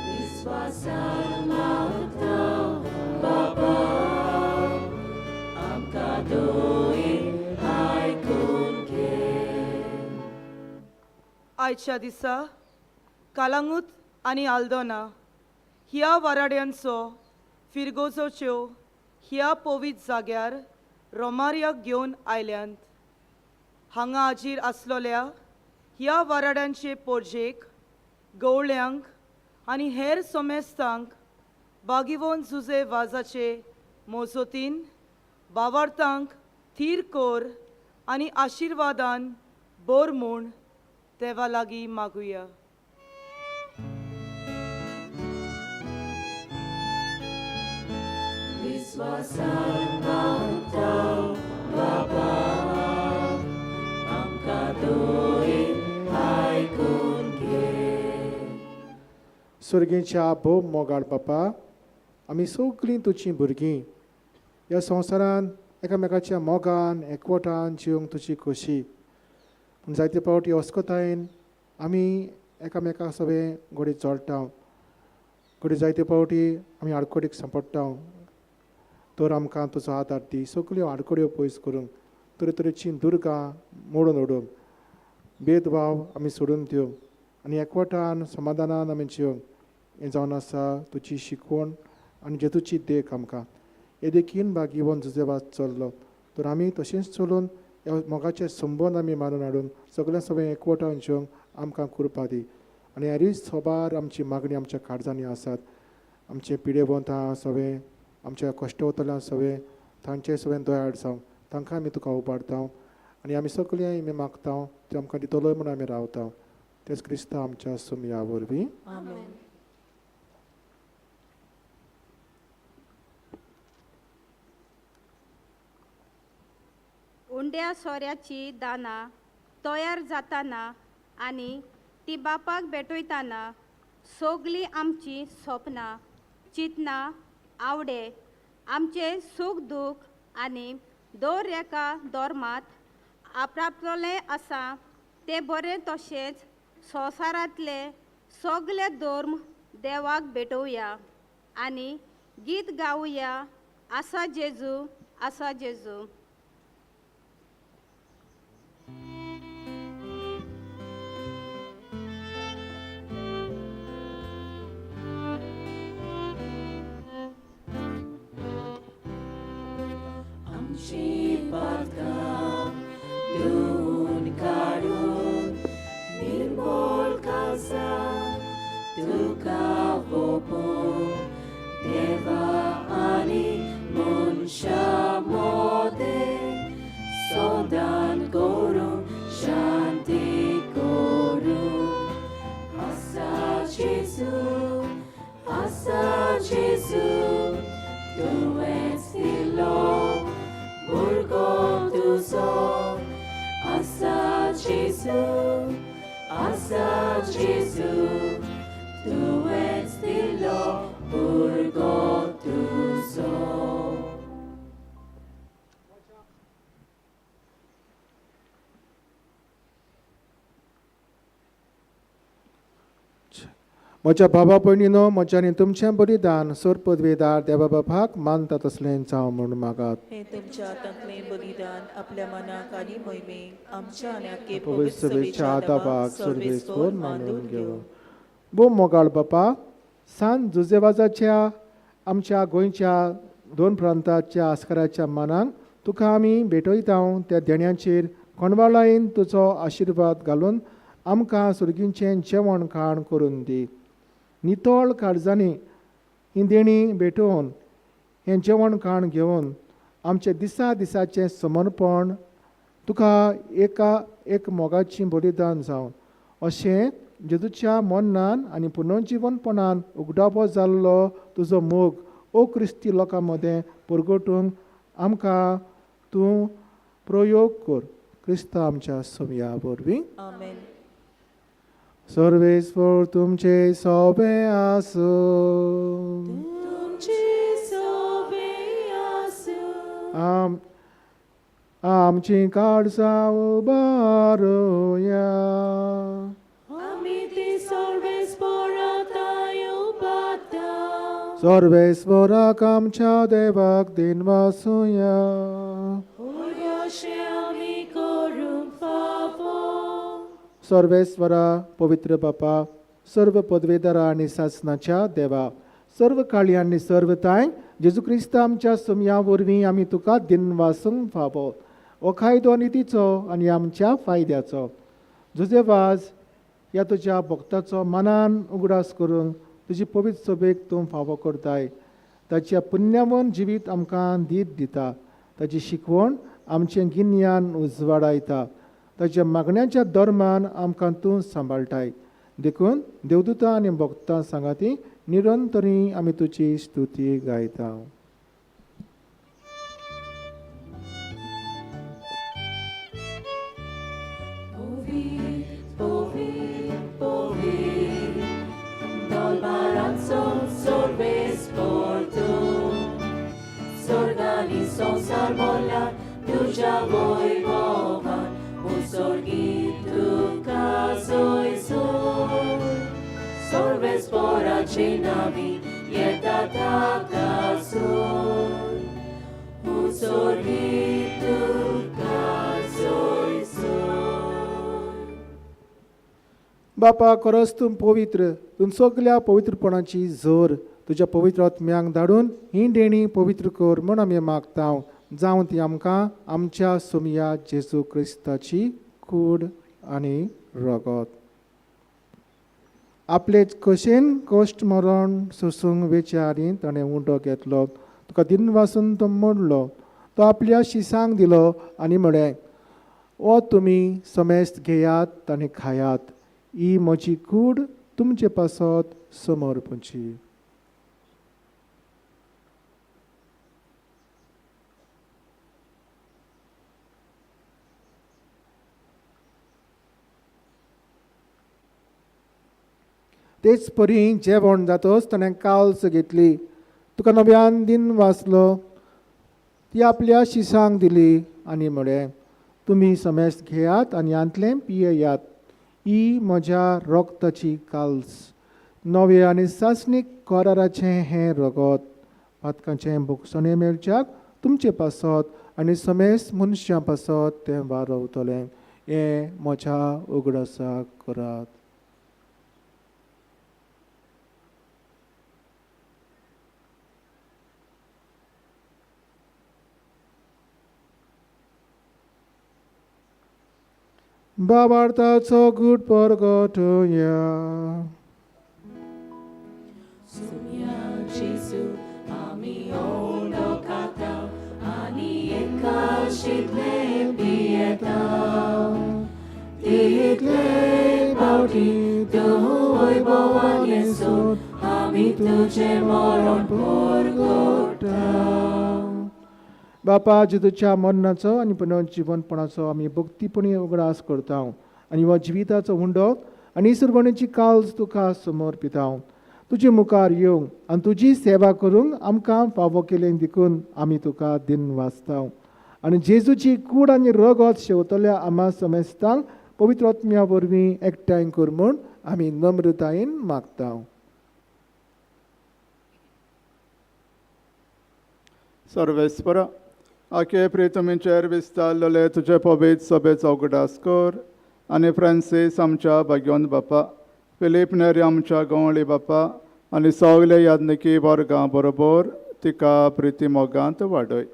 विश्वासान मागता बाबा आमकां दोयर आयकून घे. आयच्या दिसा कालांगूत आनी आल्दोना ह्या वाराड्यांचो फिरगोजोच्यो ह्या पवित्र जाग्यार रोमारियाक घेवन आयल्यांत. हांगा हाजीर आसलोल्या ह्या वाराड्यांचे पोरजेक गवळ्यांक आनी हेर सोमेस्तांक बागेवन जुजे वाजाचे मोजोतीन बावार्थांक थीर कोर आनी आशिर्वादान बोर म्हूण देवा लागीं मागुया. विश्वासान मागता बाबा आमकां दोयर आयकून घे. स्वर्गीच्या भोव मोगाळ बापा, आमी सगळीं तुजीं भुरगीं ह्या संवसारान एकामेकाच्या मोगान एकवटान जिवंक तुजी खोशी. पूण जायते फावटी अस्कतायेन आमी एकामेका सगळें घोडे चोळटा, घोडे जायते फावटी आमी आडखडीक सांपडटा. तर आमकां तुजो आदार दी, सगळ्यो आडखड्यो पयस करूंक, तरेतरेचीं दुर्गां मोडून उडोवंक, भेदभाव आमी सोडून दिवंक आनी एकवटान समाधानान आमी जिवंक. हें जावन आसा तुजी शिकवण आनी जेजूची देख आमकां. हे देखीन बागेवन जुजे वाज चल्लो तर आमी तशेंच चलून ह्या मोगाचे संबंद आमी मानून हाडून सगळ्यां सगळें एकवटान जेवंक आमकां कृपा दी. आनी ह्यारूय सोबार आमची मागणी आमच्या काळजांनी आसात. आमचे पिडेवंत आहा सगळे, आमच्या कश्टवतल्या सगळे, तांचे सगळें दयाळ जावं, तांकां आमी तुका उबारता आनी आमी सगळें आमी मागता ते आमकां दितलोय म्हूण आमी रावता. तेच क्रिस्तांव आमच्या सुमया वरवीं. आमेन. उंड्या सोऱ्याची दानां तयार जाताना आनी ती बापाक भेटयताना सगळीं आमची सपनां, चिंतनां, आवडे, आमचें सूख दूख आनी दर एका धर्मांत आपणापलें आसा तें बरें तशेंच संवसारांतले सगळे धर्म देवाक भेटोवया आनी गीत गावया आसा जेजू, आसा जेजू. आमची पातकां धुवन काडून निर्मळ काळजां तुका ओंपून देवा आनी मनशा मोदें सोदान करूं शांती करूं. आसा जेजू, आसा जेजू, तुवेंच दिलो भुरगो तुजो. आसा जेजू, आसा जेजू, तुवेंच दिलो भुरगो तुजो. म्हज्या बाबा भयणीनो, म्हज्या आनी तुमचें बलिदान सोर पदवेदार देवा बापाक मानता तसलें जावं म्हूण मागात. हें तुमच्या हातांतलें बलिदान आपल्या मनाक आनी मोहिमेक आमच्या आनी आख्खे पवित्र सभेच्या आदाबाक सर्वेस्पर मानून घेवं. भोव मोगाळ बापा, सान जुजेवाजाच्या आमच्या गोंयच्या दोन प्रांताच्या आस्काराच्या मानान तुका आमी भेटयता. त्या देण्याचेर कोणवाळायेन तुजो आशिर्वाद घालून आमकां सुर्गींचें जेवण खाण करून दी. नितळ काळजांनी ही देणी भेटोवन हें जेवण खाण घेवन आमचें दिसा दिसाचें समर्पण तुका एका एक मोगाची बलिदान जावन अशें जेजूच्या मरणान आनी पुनर्जिवनपणान उगडापो जाल्लो तुजो मोग ओ क्रिस्ती लोकां मदें परगटूंक आमकां तूं प्रयोग कर. क्रिस्ता आमच्या सोमया वरवीं. आमेन. सर्वेस्पर तुमचे सोबे आसूं. तुमचे सोबे आसूं. आमची काळजां उबारुया. आमी ती सर्वेस्पराताय उबारता. सर्वेस्पराक आमच्या देवाक दिनवासुया. अशें आमी करूंक फावो. सर्वेस्वरा, पवित्र बापा, सर्व पदवेदारा आनी सासनाच्या देवा, सर्व काळी आनी सर्व ताय जेजू क्रिस्ता आमच्या सुमया वरवीं आमी तुका दिनवासूंक फावो. हो कायदो नितीचो आनी आमच्या फायद्याचो. जुजेवाज ह्या तुज्या भक्ताचो मनान उगडास करून तुजी पवित्र सभेक तूं फावो करताय. ताच्या पुण्यावन जिवीत आमकां दीत दिता. ताची शिकवण आमचें गिन्यान उजवाडायता. ताच्या मागण्याच्या धर्मान आमकां तूं सांबाळटाय. देखून देवदूतां आनी भक्तां सांगाती निरंतरी आमी तुजी स्तुती गायता. संसार बोला तुझ्या वैभवान उत्सर्गी तुका सोयसोय सर्वेस्पराचे नावी येता ताका सोय उत्सर्गी तुका सोयसोय. बापा, खरोच तूं पवित्र, तूं सगल्या पवित्रपणाची जोर. तुज्या पवित्र आत्म्यांक धाडून ही देणी पवित्र कर म्हूण आमी मागता. जावं ती आमकां आमच्या सोमया जेजू क्रिस्ताची कूड आनी रगत. आपलेच कशेन कश्ट मरण सोसूंक वेच्या आदी ताणें उंडो घेतलो, तुका दिनवासून तो मोडलो, तो आपल्या शिसांक दिलो आनी म्हळें, ओ तुमी समेस्त घेयात आनी खायात, ही म्हजी कूड तुमचे पासत समर्पची. तेच परी जेवण जातच ताणें काल्स घेतली, तुका नव्यान दिन वाचलो, ती आपल्या शिसांक दिली आनी म्हळें, तुमी समेस्त घेयात आनी हांतलें पियेयात, ही म्हज्या रगताची काल्स, नवे आनी सासणीक कराराचें हें रगत, पातकांचें भोगसणें मेळच्याक तुमचे पासत आनी समेस्त मनशां पासत तें वारवतलें. हें म्हज्या उगडासाक करात. बाबार्थाचो गूट परगटया. सुम्या जेजू आमी उंडो खाता आनी एकाशितले पियेता. तितले फावटी तूं वैभवान येसून आमी तुजें मरण परगटा. बापा, जेजूच्या मरणाचो आनी पुनर्जिवनपणाचो आमी भक्तीपणी उगडास करता आनी हो जिविताचो हुंडो आनी सुरवणीची काल्स तुका समर्पिता. तुजे मुखार येवंक आनी तुजी सेवा करूंक आमकां फावो केलें देखून आमी तुका दिन वाचता. आनी जेजूची कूड आनी रगत शेवतल्या आमा समेस्तांक पवित्र आत्म्या वरवीं एकठांय कर म्हूण आमी नम्रतायेन मागता. सर्वेस्परा, आखे प्रितमीचेर विस्तारलेले तुजे पवित्र सभेचो उगडास कर आनी फ्रांसीस आमच्या भाग्योन बापा, फिलीप नेरी आमच्या गवळी बापा आनी सगळे यादनिकी वर्गां बरोबर तिका प्रिती मोगांत वाडय.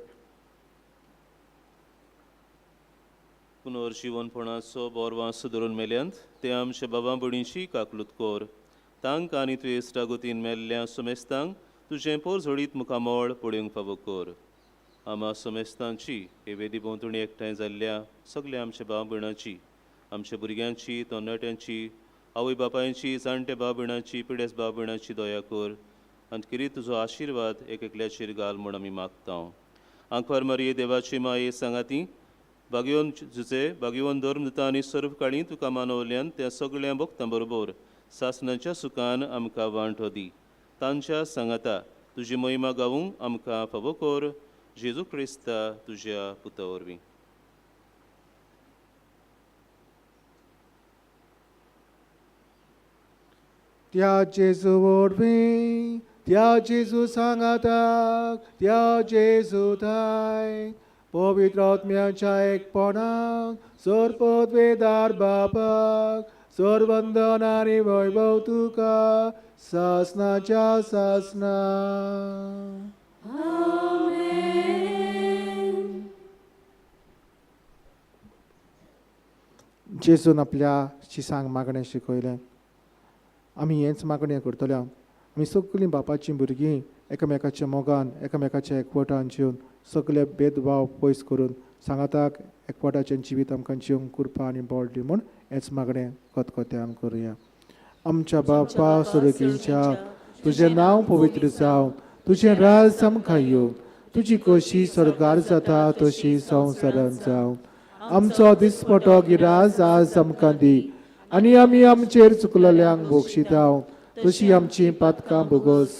पुनर्जिवनपणाचो बोरवास धरून मेल्यांत ते आमच्या बाबा भयणीची काकलूत कोर, तांकां आनी तुवें इश्टागतीन मेल्ल्या समेस्तांक तुजें पोरझोडीत मुखामळ पळोवंक फावो कर. आमा समेस्तांची हे वेदी भोंवतणी एकठांय जाल्ल्या सगल्या आमच्या भाव भयणाची, आमच्या भुरग्यांची, तरणाट्यांची, आवय बापायची, जाणटे भाव भयणाची, पिडेस भाव भयणाची दया कर आनी किरी तुजो आशिर्वाद एक एकल्याचेर घाल म्हूण आमी मागता. आंकवार मारये देवाची माये सांगाती भाग्यवन जुजे भाग्यवन धर्म दिता आनी सर्व काळी तुका मानवल्यान त्या सगळ्या भक्तां बरोबर सासणाच्या सुखान आमकां वांटो दी. तांच्या सांगाता तुजी महिमा गावूंक आमकां फावो कर, जेजू क्रिस्ता तुज्या पुता वरवीं. त्या जेजू वरवीं, त्या जेजू सांगाताक, त्या जेजू थाय पवित्र आत्म्याच्या एकपणाक सर्वपदवेदार बापाक सर्वंदन आनी वैभव तुका सासनाच्या सासना. जेजून आपल्या शिसांक मागणें शिकयलें. आमी हेंच मागणें करतले. आमी सगळीं बापाचीं भुरगीं एकामेकाच्या मोगान एकामेकाच्या एकवटान जिवन सगळे भेदभाव पयस करून सांगाताक एकवटाचें जिवीत आमकां जिवंक कृपा आनी बळ दी म्हूण हेंच मागणें खतखत्यान करुया. आमच्या बापा सुरगींच्या, तुजें नांव पवित्र जावं, तुजें राज आमकां येवं, तुजी खोशी स्वर्गार जाता तशी संवसारांत जावं. आमचो दिसपटो गिराज आज आमकां दी आनी आमी आमचेर चुकलेल्यांक बक्षिता तशी आमची पातकां भोगोस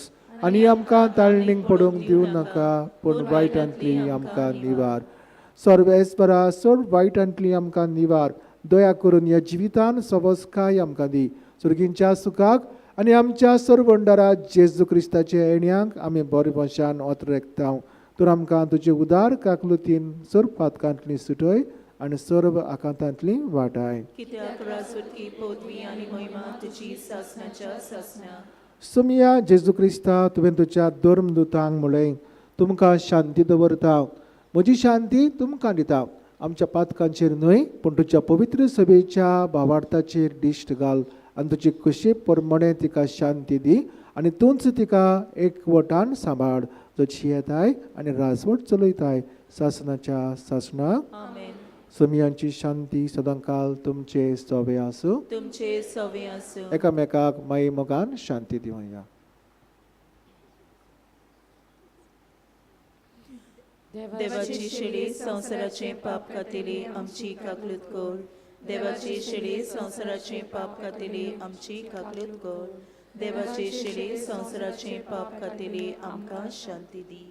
आनी आमकां ताळणीक पडूंक दिवं नाका, पूण वायटांतली आमकां निवार. सर्वेस्परा चड वायटांतली आमकां निवार. दया करून ह्या जिवितान सवस्काय आमकां दी, सुर्गींच्या सुखाक आनी आमच्या सरवंडारा जेजू क्रिस्ताच्या येण्यांक आमी बरे भशेन ओतरेकता. तर आमकां तुजे उदार काकलुतीन सर्व पातकांतली सुटय आनी सर्व आकांतांतली वाटाय. कित्याक राजवटकी पदवी आनी महिमा तुजी सासणाच्या सासणा. सोमिया जेजू क्रिस्ता, तुवें तुज्या धर्मदुतांक म्हळें, तुमकां शांती दवरता, म्हजी शांती तुमकां दिता. आमच्या पातकांचेर न्हय पूण तुज्या पवित्र सभेच्या भावार्थाचेर दिश्ट घाल आनी तुजी कशी प्रमाणे तिका शांती दी आनी तूंच तिका एकवटान सांबाळ, जो जियेताय आनी राजवट चलयताय सासणाच्या सासणाक. आमेन. सोमियांची शांती सदांकाल तुमचे सवे आसूं. तुमचे सवे आसूं. एकामेकाक माई मोगान शांती दिवया. देवाची शेळी संवसाराचें पाप कातिली आमची काकलूत कर. देवाची शेळी संवसाराचें पाप कातिली आमची काकलूत कर. देवाची शेळी संवसाराचें पाप कातिली आमकां शांती दी.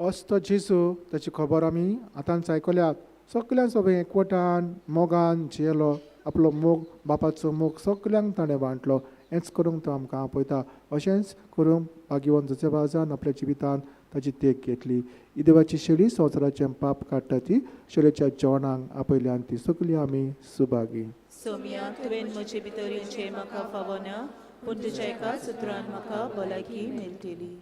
असतो जेजू ताची खबर आमी आतांच आयकल्यात. सगळ्यां सोबें एकवटान मोगान जियेलो. आपलो मोग, बापाचो मोग सगल्यांक ताणें वांटलो. हेंच करूंक तो आमकां आपयता. अशेंच करूंक भाग्यवंत जोसेफ आपल्या जिवितान ताची देख घेतली. ही देवाची शेळी संवसाराचें पाप काडटा ती शेळेच्या जेवणाक आपयल्यान ती सगळीं आमी सुभागी. सोम्या, तुवें म्हजे भितर येवचें म्हाका फावना, पूण तुज्या एका सुत्रान म्हाका भलायकी मेळटली.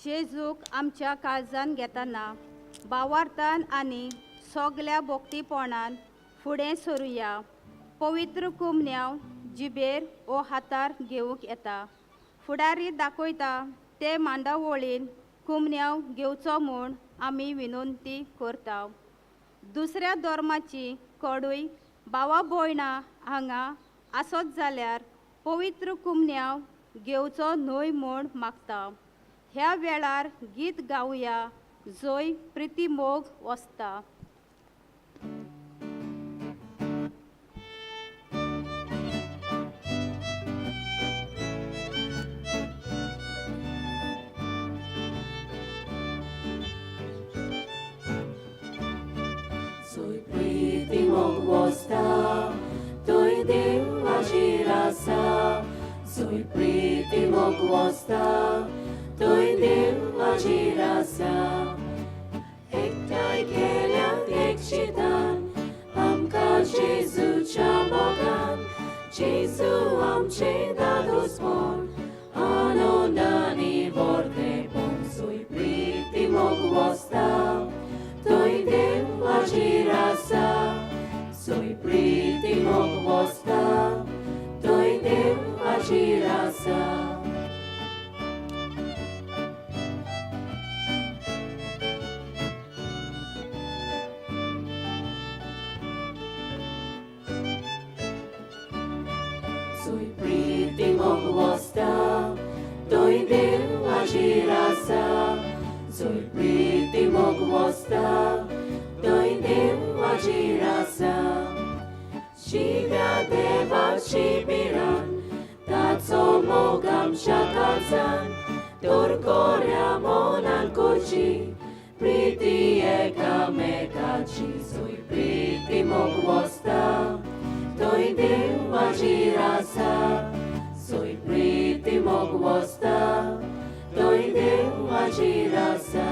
जेजूक आमच्या काळजान घेतना भावार्थान आनी सगल्या भोक्तीपणान फुडें सरुया. पवित्र कुमन्यांव जिबेर ओ हातार घेवंक येता. फुडारी दाखयता ते मांडावळीन कुमन्यांव घेवचो म्हूण आमी विनंती करता. दुसऱ्या धर्माची कडूय भावा भयणां हांगा आसत जाल्यार पवित्र कुमन्यांव घेवचो न्हय म्हूण मागता. ह्या वेळार गीत गावया जंय प्रिती मोग वसता. Soy priti mog vosta, toi Deu agir asa. Soy priti mog vosta, toi Deu agir asa. Ektai kelian ekşitan, amka Jesu chamogan, Jesu amche dados mon, anonani vorte pon. Soy priti mog vosta, toi Deu agir asa. Soy priti mog vosta, toi Deu agir asa. Soy priti mog vosta, toi Deu agir asa. Soy priti mog vosta, toi Deu agir asa. Shivya deva shibiran, tatso mogam shakazan, torkoria monan kochi, priti ekamekachi. Soy priti mog vosta, toi Deu agir asa. Soy priti mog vosta, toi Deu agir asa.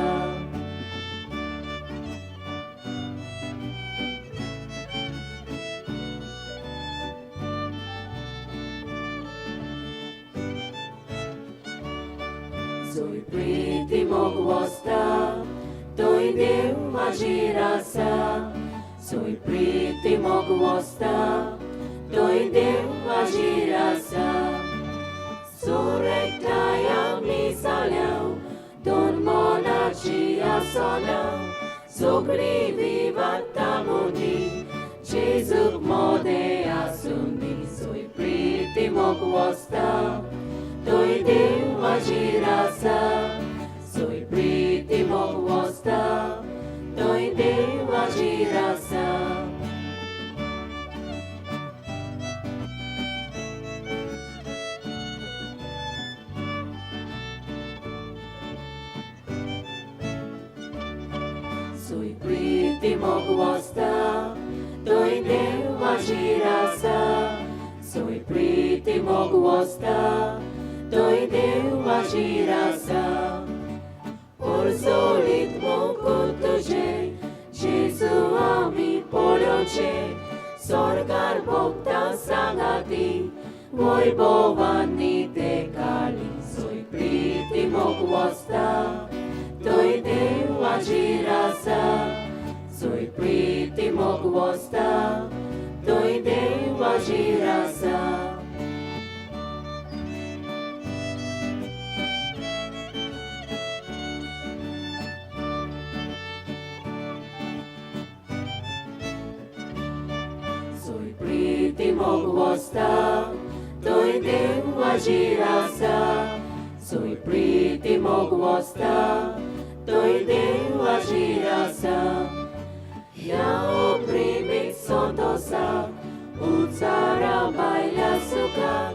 Soy priti mog vosta, toi Deu agir asa. Soy priti mog vosta, toi Deu agir asa. Surektaya misaleu, don monaci asonau, sugri vivata mundi, Jesu mode asundi. Soy priti mog vosta, toi Deu agir asa. Soy priti mog vosta, toi Deu agir asa. Soy priti mog vosta, toi Deu agir asa. Soy priti mog vosta, toi Deu agir asa. देवाचे सोर्गार भोगता सांगाती वैभवानी ते काळी सोय प्रिती मोग वसता थंय देवाची आसा सोय प्रिती मोग वसता थंय देवाची आसा. Soy प्रीती मोग वसता थंय देवाची आसा सोय प्रीती मोग वसता थंय देवाची आसा. ह्या प्रेमीक संतोसाक उचारा भायल्या सुखाक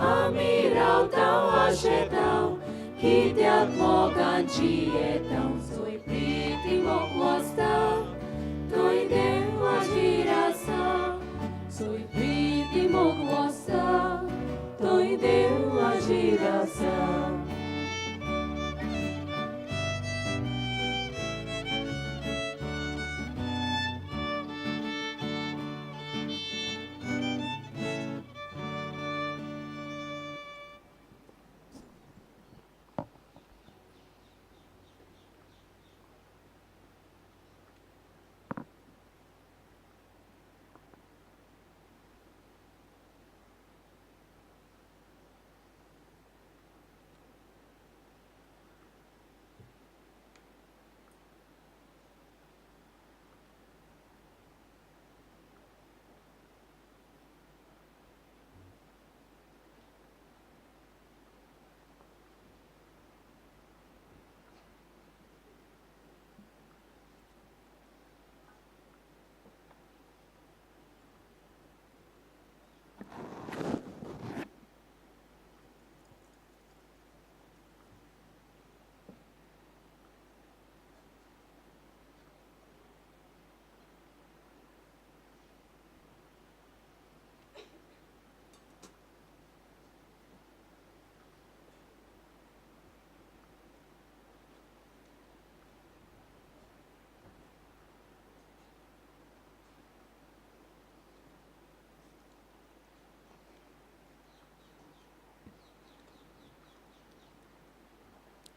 आमी रावता आशेताव कित्याक मोगांची येता सोय प्रीती मोग वसता थंय देवाची आसा सोय प्रीती मोग वसता थंय देवाची आसा.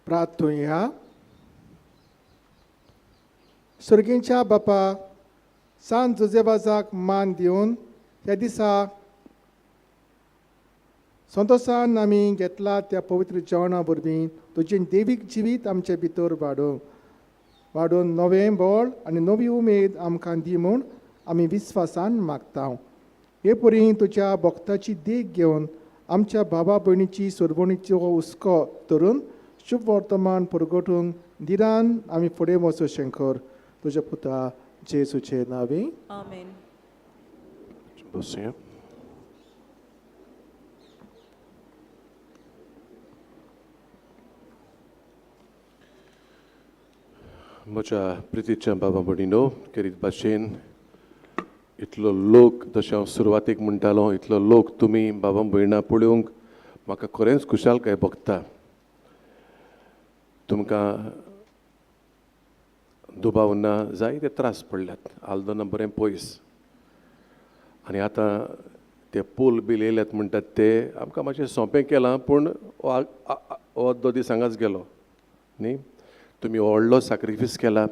प्रार्थुया. सर्गींच्या बापा सान जुजेबाजाक मान दिवन ह्या दिसा संतोसान आमी घेतला त्या पवित्र जेवणा वरवीं तुजें देवीक जिवीत आमचे भितर वाडोवंक वाडोवन नवें बळ आनी नवी उमेद आमकां दी म्हूण आमी विस्वासान मागता. हे परी तुज्या भक्ताची देख घेवन आमच्या बाबा भयणीची सोरवणीचो हुस्को धरून शुभ वर्तमान परगटूंक दिरान आमी फुडें वचो शंकर तुज्या पुता जेजूचे नांवे. आमेन. बसया. म्हज्या प्रितीच्या बाबा भयणीनो, केरीत भाशेन इतलो लोक, जशें हांव सुरवातेक म्हणटालो, इतलो लोक तुमी बाबा भयणां पळोवंक म्हाका खरेंच खुशालकाय भोगता. तुमकां दुबाव ना, जायते त्रास पडल्यात, आल्दोना बरें पयस, आनी आतां ते पूल बील येयल्यात म्हणटात ते आमकां मातशें सोंपें केलां, पूण हो अर्दो दीस हांगाच गेलो न्ही. तुमी व्हडलो सॅक्रिफीस केला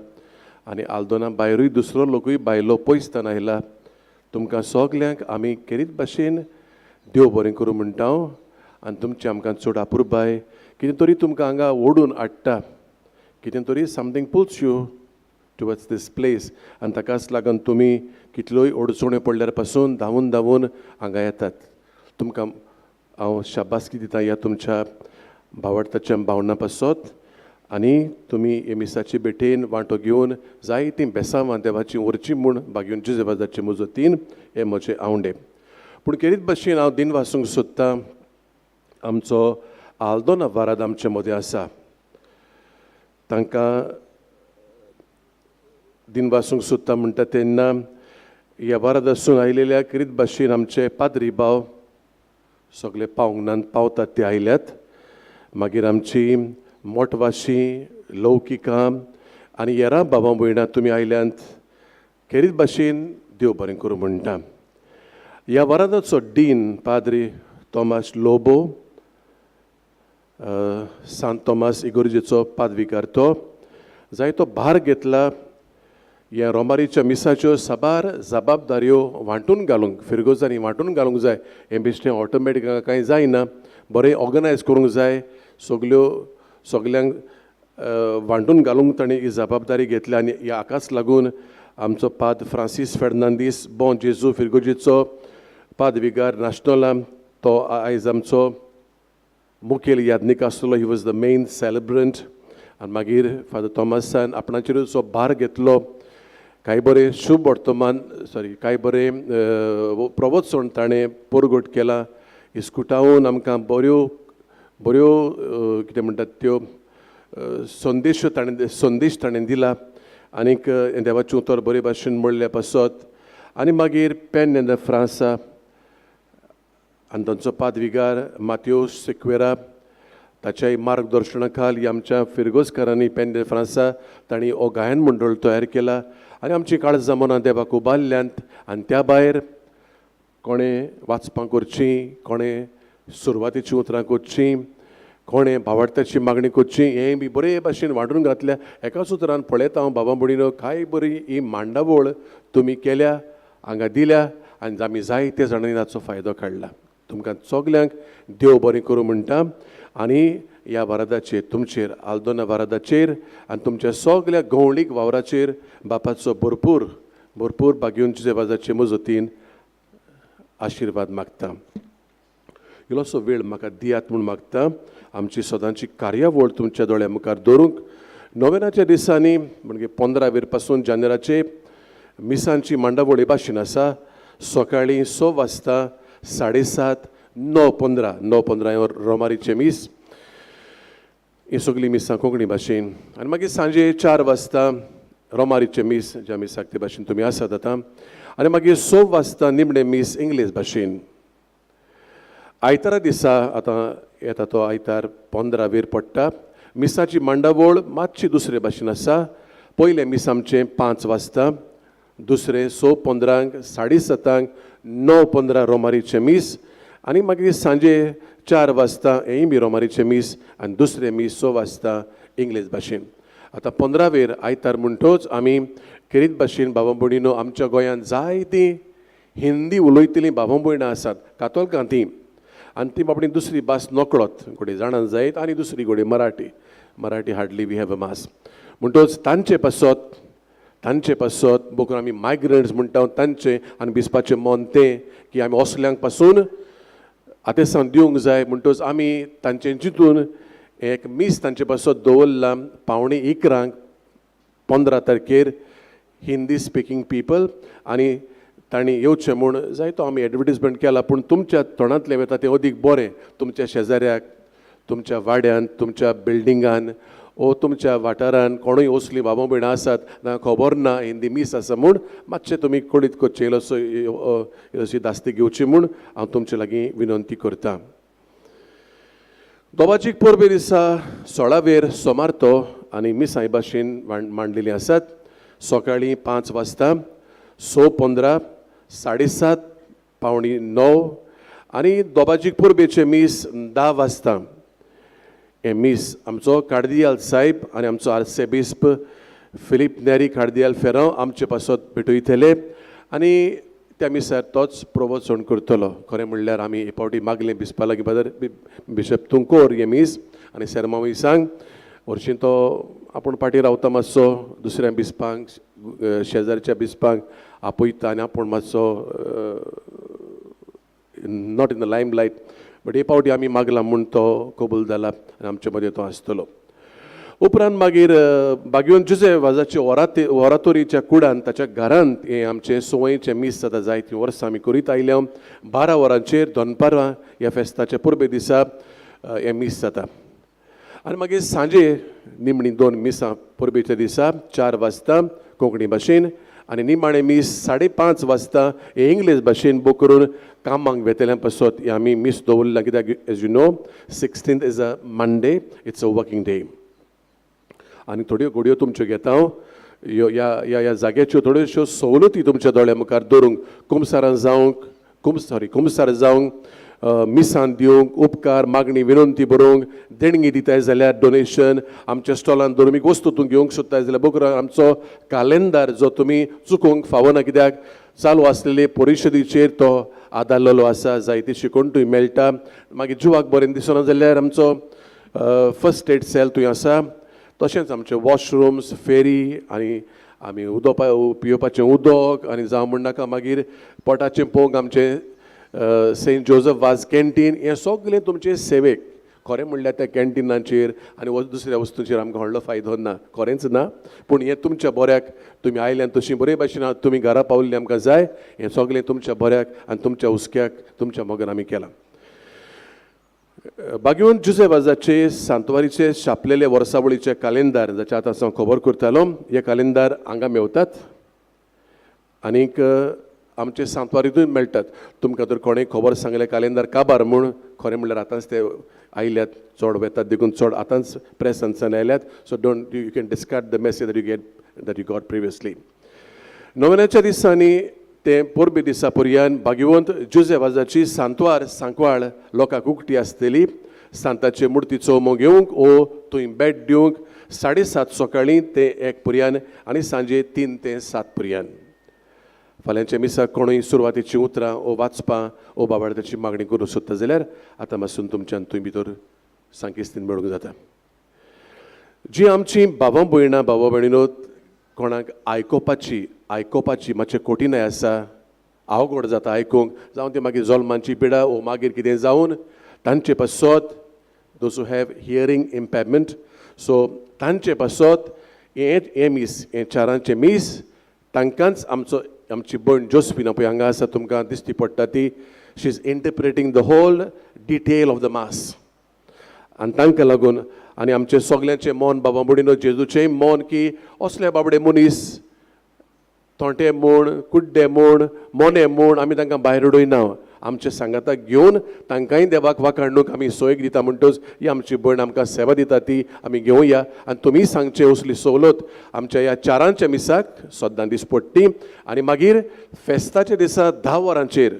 आनी आल्दोना भायरूय दुसरो लोकूय भायलो पयसतान आयला. तुमकां सगल्यांक आमी केरीत भाशेन देव बरें करूं म्हणटा आनी तुमचें आमकां चड अपुरबाय कितें तरी तुमकां हांगा ओडून हाडटा, कितें तरी something pulls you towards this place आनी ताकाच लागून तुमी कितल्योय अडचण्यो पडल्यार पासून धांवून धांवून हांगा येतात. तुमकां हांव शाबासकी दिता ह्या तुमच्या भावार्थाच्या भावना पासत आनी तुमी हे मिसाचे भेटेन वांटो घेवन जायतीं बेसांवां देवाचीं व्हरचीं म्हूण बागेवन जुजेबाजाचे मुजतीन हे म्हजे आवंडे. पूण केरीत भाशेन हांव दिन वासूंक सोदतां, आमचो आल्दोना वाराद आमचे मदें आसा, तांकां दिन वासूंक सोदता म्हणटा तेन्ना ह्या वारादासून आयलेल्या केरीत भाशेन आमचे पाद्री भाव सगळे पावंक नात, पावतात ते आयल्यात. मागीर आमची मोटवाशी लौकिकां आनी येरा बाबा भयणां तुमी आयल्यांत. खेरीत भाशेन देव बरें करूं म्हणटा. ह्या वरादाचो डीन पाद्री तोमास लोबो, सांत तोमास इगोर्जेचो पादविकार, तो जायतो भार घेतला ह्या रोमारीच्या मिसाच्यो साबार जबाबदाऱ्यो वांटून घालूंक, फिरगोजांनी वांटून घालूंक जाय. हें बेश्टें ऑटोमॅटीक कांय जायना, बरें ऑर्गनायज करूंक जाय, सगल्यो सगल्यांक वांटून घालूंक ताणें ही जबाबदारी घेतल्या. आनी ह्या हाकाच लागून आमचो पाद फ्रांसीस फेर्नांदीस बों जेजू फिरगोजेचो पादविगार नाशनोला, तो आयज आमचो मुखेल याज्ञीक आसलो. He was the main celebrant. आनी मागीर फादर थॉमसान आपणाचेरूच जो भार घेतलो, कांय बरें शुभ वर्तमान सॉरी कांय बरें प्रवचन ताणें परगट केलां. इस्कुटावन आमकां बऱ्यो बऱ्यो कितें म्हणटात त्यो संदेश ताणें संदेश ताणें दिला आनीक देवाचें उतर बरे भाशेन म्हणल्या पासत. आनी मागीर पेन the फ्रांसा आनी तांचो पादविगार मात्यो सिक्वेरा, ताच्याय मार्गदर्शना खाल ही आमच्या फिरगोजकारांनी पेन दे फ्रांसा तांणी हो गायन मंडळ तयार केला आनी आमची काळजां मनां देवाक उबारल्यांत. आनी त्या भायर कोणें वाचपां करचीं, कोणें सुरवातेचीं उतरां करचीं, कोणें भावार्थाची मागणी करची, हें बी बरे भाशेन वांटून घातल्या. एकाच उतरान पळयता हांव बाबा भयणीनो, कांय बरी ही मांडावळ तुमी केल्या, हांगा दिल्या आनी आमी जायते जाणांनी ताचो फायदो काडला. तुमकां सगल्यांक देव बरें करूं म्हणटा. आनी ह्या वरादाचेर तुमचेर, आल्दोना वरादाचेर आनी तुमच्या सगल्या गवळीक वावराचेर बापाचो भरपूर भरपूर भाग्योंचे वाजाचे मजतीन आशिर्वाद मागता. इल्लोसो वेळ म्हाका दियात म्हूण मागता. आमची सदांची कार्यावळ तुमच्या दोळ्या मुखार दवरूंक नोवेनाच्या दिसांनी म्हणजे 15 वेर पासून जानेराचे मिसांची मांडावळ हे भाशेन आसा. सकाळीं 6 वाजता, 7:30, 9:15, 9:15 रोमारीचें मीस, ही सगळीं मिसां कोंकणी भाशेन. आनी मागीर सांजे 4 वाजता रोमारीचें मीस, ज्या मिसाक ते भाशेन तुमी आसात आतां. आनी मागीर 6 वाजता निमणें मीस इंग्लीश भाशेन. आयतारा दिसा आतां येता तो आयतार 15 वेर पडटा. मिसाची मांडावळ मातशी दुसरे भाशेन आसा. पयलें मीस आमचें 5 वाजता, दुसरें 6:15, 7:30, 9:15 रोमारीचें मीस. आनी मागीर सांजे 4 वाजता हेंय बी रोमारीचें मीस आनी दुसरें मीस 6 वाजता इंग्लीश भाशेन. आतां 15 वेर आयतार म्हणटोच आमी खेरीत भाशेन बाबा भयणीनो, आमच्या गोंयांत जायतीं हिंदी उलयतलीं बाबा भयणां आसात, कातोलकां तीं, आनी ती बाबडी दुसरी भास नकळत घोडये जाणां जायत आनी दुसरी घोडये Marathi, Marathi hardly we have a mass. म्हणटोच तांचे पासत, तांचे पासत बोकून आमी मायग्रंट्स म्हणटा तांचें आनी भिजपाचें मन तें की आमी असल्यांक पासून आतेसांव दिवंक जाय. म्हणटोच आमी तांचें चिंतून एक मीस तांचे पासत दवरलां 10:45 15 तारखेर हिंदी स्पिकींग पिपल. आनी तांणी येवचें म्हूण जायतो आमी एडवर्टीजमेंट केला, पूण तुमच्या तोंडांतलें वता तें अदीक बरें. तुमच्या शेजाऱ्याक, तुमच्या वाड्यान, तुमच्या बिल्डिंगान ओ तुमच्या वाठारान कोणूय असलीं बाबा भयणां आसात ना खबर ना हिंदी मीस आसा म्हूण, मातशें तुमी कळीत करचें, इल्लोसो इल्लोशी दास्ती घेवची म्हूण हांव तुमचे लागीं विनंती करतां. दोबाजीक परबे दिसा 16 वेर सोमार तो आनी मिसां भाशेन मांडलेलीं आसात. सकाळीं 5 वाजता, 6:15, 7:30, 8:45 आनी दोबाजीक परबेचें मीस 10 वाजता. हें मीस आमचो कार्दियाल साहेब आनी आमचो आर्सेबिस्प फिलीप नेरी कार्दियाल फेरांव आमचे पासत भेटयतले आनी त्या मिसार तोच प्रवचन करतलो. खरें म्हणल्यार आमी हे फावटी मागलें बिस्पा लागीं, फादर बिशप तूं कोर हें मीस आनी सेरमांवूय सांग. हरशीं तो आपूण फाटीं रावता मातसो, दुसऱ्या बिस्पांक, शेजारच्या बिस्पांक आपयता आनी आपूण मातसो not in the limelight, but हे फावटी आमी मागला म्हूण तो कबूल जाला आनी आमचे मदें तो आसतलो. उपरांत मागीर बागयोन जुजे वाजाचे ओरातोरीच्या कुडान ताच्या घरांत हें आमचें संवयचें मीस जाता. जायतीं वर्सां आमी करीत आयल्या. 12 वरांचेर दनपारां ह्या फेस्ताच्या परबे दिसा हें मीस जाता. आनी मागीर सांजे निमणी 2 मिसां परबेच्या दिसा 4 वाजता कोंकणी भाशेन आनी निमाणें मीस 5:30 वाजता हे इंग्लीश भाशेन बूक करून कामाक वेतल्या पासत हें आमी मीस दवरलां. कित्याक as you know 16th is a Monday, it's a working day. आनी थोड्यो घडयो तुमच्यो घेता हांव. ह्यो ह्या ह्या ह्या जाग्याच्यो थोड्योश्यो सवलती तुमच्या दोळ्या मुखार दवरूंक, कुमसारान जावंक, कुमसार जावंक, मिसान दिवंक, उपकार मागणी विनंती बरोवंक, देणगी दिताय जाल्यार डोनेशन आमच्या स्टॉलान दवरून एक वस्तू तूं घेवंक सोदताय जाल्यार बकर आमचो कालेंदार जो तुमी चुकोवंक फावना, कित्याक चालू आसलेले परिशदेचेर तो आदारलेलो आसा, जायते शिकोवण मेळटा. मागीर जिवाक बरें दिसना जाल्यार आमचो फर्स्ट एड सेल थंय आसा. तशेंच आमचे वॉशरुम्स, फेरी आनी आमी उदक पिवपाचें उदक आनी जावं म्हणनाका मागीर पोटाचें पोंग आमचें सेंट जोजफ वाज कॅन्टीन, हें सगळें तुमचे सेवेक. खरें म्हणल्यार त्या कॅन्टिनाचेर आनी दुसऱ्या वस्तूचेर आमकां व्हडलो फायदो ना, खरेंच ना, पूण हें तुमच्या बऱ्याक तुमी आयल्यान तशी बरे भाशेन तुमी घरा पावल्ली आमकां जाय. हें सगळें तुमच्या बऱ्याक आनी तुमच्या हुस्क्याक तुमच्या मोगान आमी केलां. बागेवन जुजे वाजाचे सांतवारीचे छापलेले वर्सावळीचे कालेंदार जाचे आतां हांव खबर करतालो, हे कालेंदार हांगा मेवतात आनीक आमचे सांतवारीतूय मेळटात. तुमकां तर कोणें खबर सांगलें कालेंदार काबार म्हूण, खरें म्हणल्यार आतांच ते आयल्यात, चड वेतात देखून चड आतांच प्रेसांतल्यान आयल्यात. So don't you can discard the message that you get that you got previously. नोवेनाच्या दिसांनी ते परबे दिसा पर्यान भाग्यवंत जुजे वाजाची सांतवार सांकवाळ लोकांक उकटी आसतली. सांताचे मुर्तीचो मोग घेवंक ओ थंय बेट दिवंक 7:30 सकाळीं ते 1 पर्यान आनी सांजे 3 ते 7 पर्यान. फाल्यांच्या मिसाक कोणूय सुरवातेची उतरां ओ वाचपां ओ बाबाड्याची मागणी करूंक सोदता जाल्यार आतां मातसून तुमच्यान थंय भितर सांकेस्तीन मेळूंक जाता. जी आमची बाबा भयणां बाबा भयणीनो कोणाक आयकोपाची मातशें कठीणाय आसा, आवगड जाता आयकूंक, जावं ती मागीर जल्मांची पिडा ओ मागीर कितें जावन तांचे पासत, those who have hearing impairment, so तांचे पासत हें हें मीस, हें चारांचें मीस तांकांच आमचो आमची भयण जोस्फिना पळय हांगा आसा, तुमकां दिसती पडटा ती, she is interpreting the whole detail of the mass. आनी तांकां लागून आनी आमचें सगल्यांचें मन बाबा भयणीनो जेजूचेंय मन की असले बाबडे मनीस तोंटे म्हूण, कुड्डे म्हूण, मोने म्हूण आमी तांकां भायर उडयना, आमचे सांगाताक घेवन तांकांय देवाक वाखाणूक आमी सोयीक दिता. म्हणटच ही आमची भयण आमकां सेवा दिता ती आमी घेवया. आनी तुमी सांगचें असली सवलत आमच्या ह्या चारांच्या मिसाक सद्दां दीस पडटी. आनी मागीर फेस्ताच्या दिसा 10 वरांचेर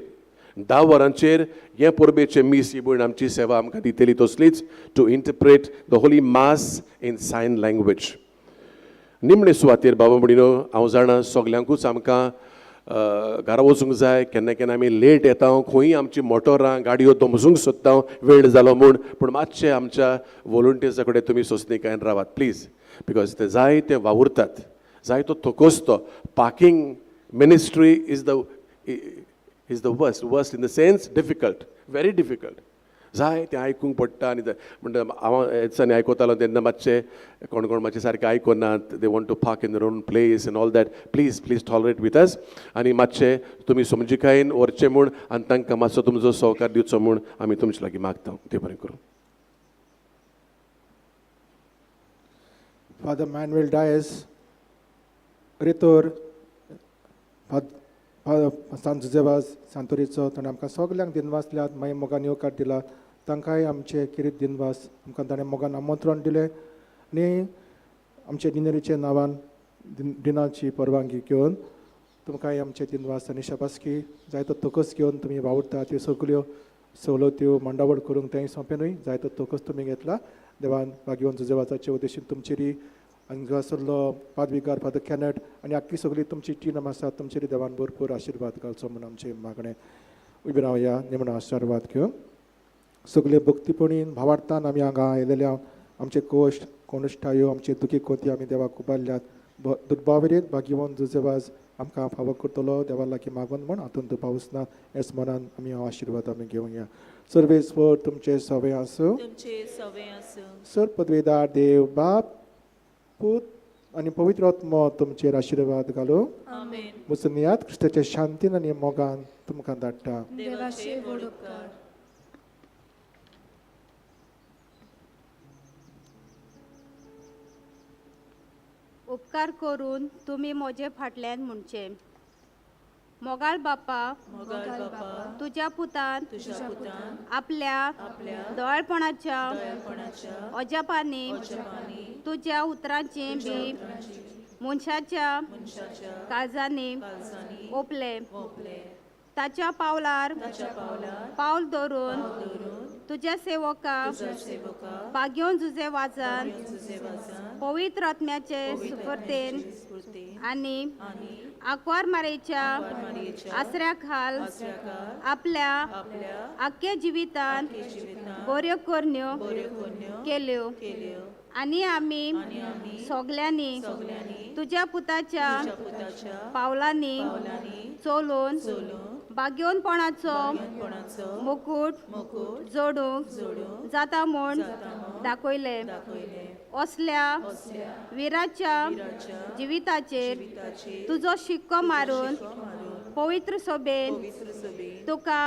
10 वरांचेर हें परबेचें मीस ही भयण आमची सेवा आमकां दितली तसलीच, to interpret the holy mass in sign language. निमणे सुवातेर बाबा भयणीनो हांव जाणा सगल्यांकूच आमकां घरा वचूंक जाय, केन्ना केन्ना आमी लेट येता, खंय आमची मोटरां गाडयो दमजूंक सोदता वेळ जालो म्हूण, पूण मातशें आमच्या वॉलंटियर्सा कडेन तुमी सोंसणीकायेन रावात प्लीज, because ते जाय ते वावुरतात, जाय तो थकोसतो. Parking ministry is the worst in the sense difficult, very difficult. जाय तें आयकूंक पडटा. आनी म्हणटा हांव ह्या दिसांनी आयकतालो तेन्ना मातशें कोण कोण मातशें सारकें आयकनात, they want to park in their own place and all that. Please please tolerate with us. आनी मातशें तुमी समजिकायेन व्हरचें म्हूण आनी तांकां मातसो तुमचो सहकार दिवचो म्हूण आमी तुमचे लागीं मागता. देव बरें करूं. फादर मॅनुएल डायस, रेतोर सांत जुजेवाज सांतोरीचो, ताणें आमकां सगल्यांक दिनवासल्यात, मागीर मोगान येवकार दिला, तांकांय आमचे किरीत दिनवास. आमकां ताणें मोगान आमंत्रण दिलें आनी आमचे डिनरीच्या नांवान डिनाची परवानगी घेवन तुमकांय आमचे दिनवास आनी शाबासकी. जायतो तकस घेवन तुमी वावुरता त्यो सगल्यो सवलत्यो मांडावळ करूंक तेंय सोंपें न्हय, जायतो तकस तुमी घेतला. देवान भाग्यवन जुजेवाजाचे उद्देशीन तुमचेरी हांगासरलो पादविगार फादर कॅनट आनी आख्खी सगळी तुमची टीम आसा, तुमचेर देवान भरपूर आशिर्वाद घालचो म्हूण आमचें मागणें. उबी रावया निमणो आशिर्वाद घेवन. सगळे भक्तीपणीन भावार्थान आमी हांगा आयलेल्या आमचे कोश्ट कोणश्टायो आमचे दुखी कोती आमी देवाक उबारल्यात. दुर्भावरीत भाग्यवन जुजेवाज आमकां फावो करतलो देवा लागीं मागून म्हूण हातूंत दुबावच ना. हेच मनान आमी हो आशिर्वाद आमी घेवया. सर्वेस्पर तुमचे सवे आसूं, तुमचे सवे आसूं. सर पदवेदार देव बाप पूत आनी पवित्र आत्मो तुमचेर आशिर्वाद घालूं. आमेन. मुसनियात क्रिस्ताच्या शांतीन आनी मोगान तुमकां धाडटा. देवाचे व्हड उपकार. उपकार करून तुमी म्हजे फाटल्यान म्हणचें, मोगाळ बापा, मोगाळ बापा, तुज्या पुतान तुज्या पुतान आपल्या आपल्या दयाळपणाच्या दयाळपणाच्या अजापांनी अजापांनी तुज्या उतरांचें बी मनशाच्या काळजांनी ओंपले. ताच्या पावलार पावल दवरून तुज्या सेवका बागेवन जुजे वाजान पवित्र आत्म्याचे सुपर्तेन आनी आंकवार मारेच्या आसऱ्या खाल आपल्या आख्या जिवितान बऱ्यो करण्यो केल्यो आनी आमी सगल्यांनी तुज्या पुताच्या पावलांनी चलून बागेवनपणाचो मुकूट जोडूंक जाता म्हूण दाखयलें. असल्या विराच्या जिविताचेर तुजो शिक्को मारून पवित्र सभेन तुका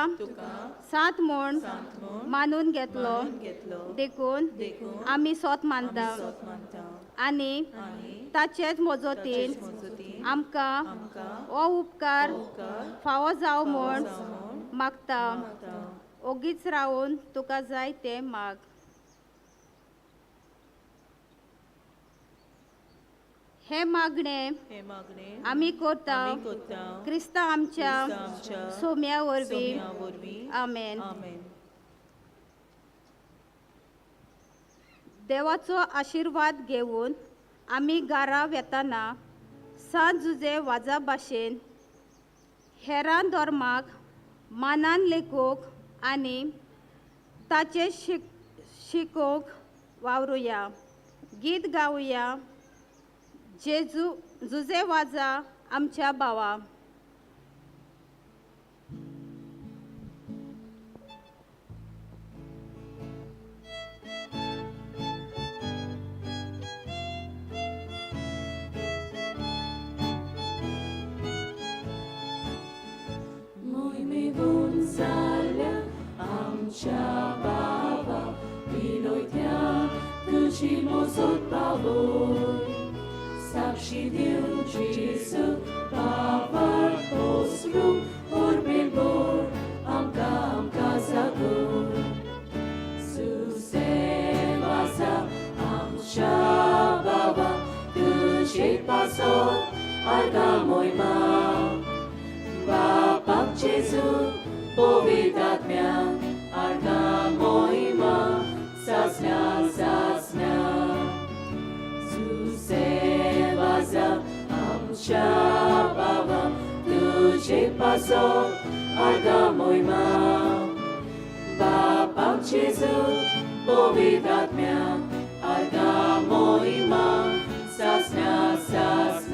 सात म्हूण मानून घेतलो. देखून आमी सोत मानता आनी ताचेच मजतीन आमकां हो उपकार फावो जावं म्हूण मागता. ओगीच रावून तुका जाय तें माग. हे मागणे आमी करता क्रिस्ता आमच्या सोम्या वरवीं. आमेन. देवाचो आशिर्वाद घेवन आमी घरा वेताना सांत जुजे वाजा भाशेन हेरां धर्माक मानान लेखूंक आनी ताचें शिकोवंक वावरुया. गीत गावया जेजू जुजे वाजा आमच्या भावा. आमच्या बाबा विनोयत्या तुजी मोजोत पावोय साक्षी दिवन जेजू पावर पोसरूंक होरबेल बोर आमकां आमकां जागोय. सुसेवासा आमच्या बाबा तुजे पासत आर्गां मोयमा बापाक जेजू पवित्र आत्म्या आर्गां मोहिमा सासण्या सासण्या. सुसेवासा आमच्या बाबा तुजे पासत आर्गां मोहिमा बापाक जेजू पवित्र आत्म्या आर्गां मोहिमा सासण्या सासण्या.